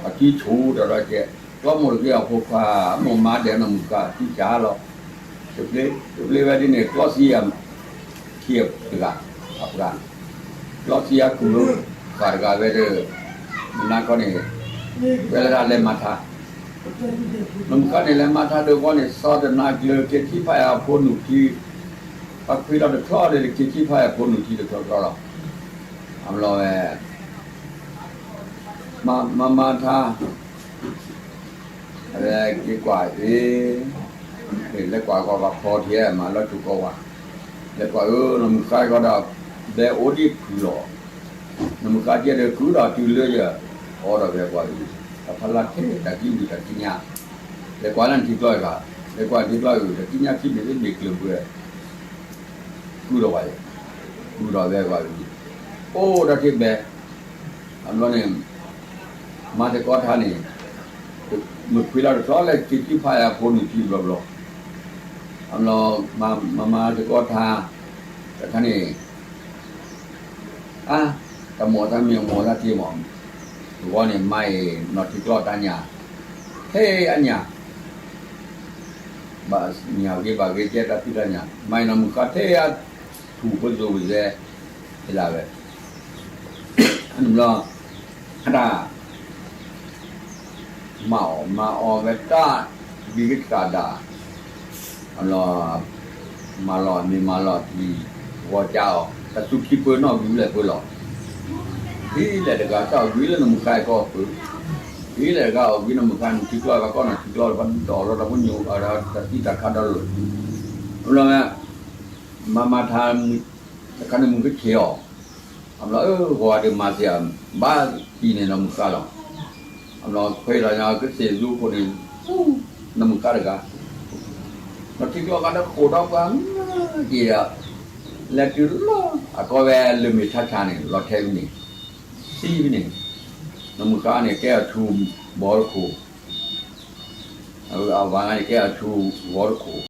အထံဆိတရီကဲ ကျီမိၢ်တက့ၢ်အဖိခွါ အမိၢ်မၤဒဲးနီၢ်မုၢ်ဃါ ထံဆါလီၤ တပျ့ဝဲဒ်န့ၣ် ကျီစံယၤ ခံတဂၤ အပှၤ ကျီစံယၤကူၣ်လၢ ဃၣ်တဂၤဝဲဒီး နၤခီန့ၣ် ဝဲလၢဒၣ်လဲၤမၤထါ နီၢ်မုၢ်ဃါန့ၣ် လဲၤမၤထါဒီးဂီၢ်န့ၣ် စီၤတနါကျၢၤ က့ၤထံၣ်ဖးယၤအဖိနုၢ်ထံ ပှၤခွံလီၤတချီဒီး က့ၤထံၣ်ဖးယၤအဖိနုၢ်ထံတချီချီလီၤ အဘျီဝဲ မၤမၤထါ အဝဲက့ၤကွၢ်အ့ၣ် လဲၤကွၢ်ကီၢ်ပှၤဖီထံမၤလၢထူကီၢ်ဝါ လဲၤကွၢ်အၢ နီၢ်မုၢ်ဃါကီၢ်ဒီး ဘဲအိၣ်ဒံးဖုလီၤ နီၢ်မုၢ်ဃါကဲဒီး ကုၢ်ဒီးတုၤလၢယ အိၣ်ဒီးဝဲကွၢ်အုၣ် တၢ်ဖးလၢထဲတၢ်ကံၣ်ဝံၤတၢ်ကံၣ်ညါ လဲၤကွၢ်လၢနထံကျီဂၤ လဲၤကွၢ်ထံကျီအုၣ် တၢ်ကံၣ်ညါခံဘ့ၣ်သ့ၣ်ဘ့ၣ်ကျၢၤပှဲၤ ကုၢ်ဒီးဝဲ ကုၢ်ဒီးဝဲကွၢ်အုၣ် အိၣ်ဒီးထံဘဲ အဘျီန့ၣ် မၤသကိးထါန့ၣ် မုၣ်ခွံလီၤတဆီလၢက့ၤကံဖးယၤဖိနုာ်ထံဘျီဘျီ, အလီၤ, မၤမၤတကီၢ်ထါ, တခါန့ၣ်, အါ, တၢ်မိၢ်တၢ်မံၤအမိၢ်တၢ်ထံမီၢ်, တဝီန့ၣ် မၤအံၤနီၢ်ထံကျီၢ်တၢ်ညၣ်, ထဲအညၣ် ဘၣ်ညၣ်ဂ့ၤဘၣ်ဂ့ၤကဲတၢ်ဖံးတၢ်ညၣ် မၤအံၤနီၢ်မုၣ်ဃါထဲအထူၣ်ဖိစိၤဝဲ, ဟဲလၢဝဲ, အန့ၣ်ဘျီ, အတၢ် မၤအီၣ်မၤအီၣ်ဝဲတၢ်, ဘံၣ်ကစၢ်ဒၣ်, အလီၤ, မၤလီၤမ့ၢ်မၤလီၤတံၢ်, ဂီၤကၢအီၤ တၢ်သူခံပၢၤနီၣ်ဂံၢ်လၢပၢၤလီၤ, ဒ်လဲၣ်တဂၤ တၢ်အီၣ်ဂံၢ်လၢနီၢ်မုၣ်ဃါအကီၢ်ပၢၤ, ဒ်လဲၣ်တဂၤအီၣ်ဂံၢ်နီၢ်မုၣ်ဃါ နီၢ်ထံကျီၢ်ဘၣ်ကီၢ်နီၢ်ထံကျီၢ် ဘၣ်ဒိးလီၤတၢ်ဖိညိၣ် တၢ်သံတၢ်ခါဒီးလိာ်, အလီၤဝဲ, မၤမၤထါ, တခါန့ၣ်မုၢ်ကဆ့ၣ်အီၤ, အဘျီအၢ ဂီၤဒီးမၤစၢၤ, ဘၣ်ပံၤန့ၣ်နီၢ်မုၣ်ဃါလီၤ, အဘျီခွဲးလီၤညါကစ့ၣ်ဆူခိၣ်န့ၣ်, နီၢ်မုၣ်ဃါတဂၤ, နီၢ်ထံကျီၢ်ဃါဒီးဃိးဒီးပှၤမၤက့ၤဒီး, လဲၤတုၤလီၤ အကီၢ်ဝဲလၢမ့ၢ်ထါဆါန့ၣ် လီၤထဲဖဲန့ၣ်, သံဖဲန့ၣ်, နီၢ်မုၣ်ဃါန့ၣ် ကဲအီၤဆူဘီတခိၣ်, အဝၤန့ၣ်ကဲအီၤဆူဂီၤတခိၣ်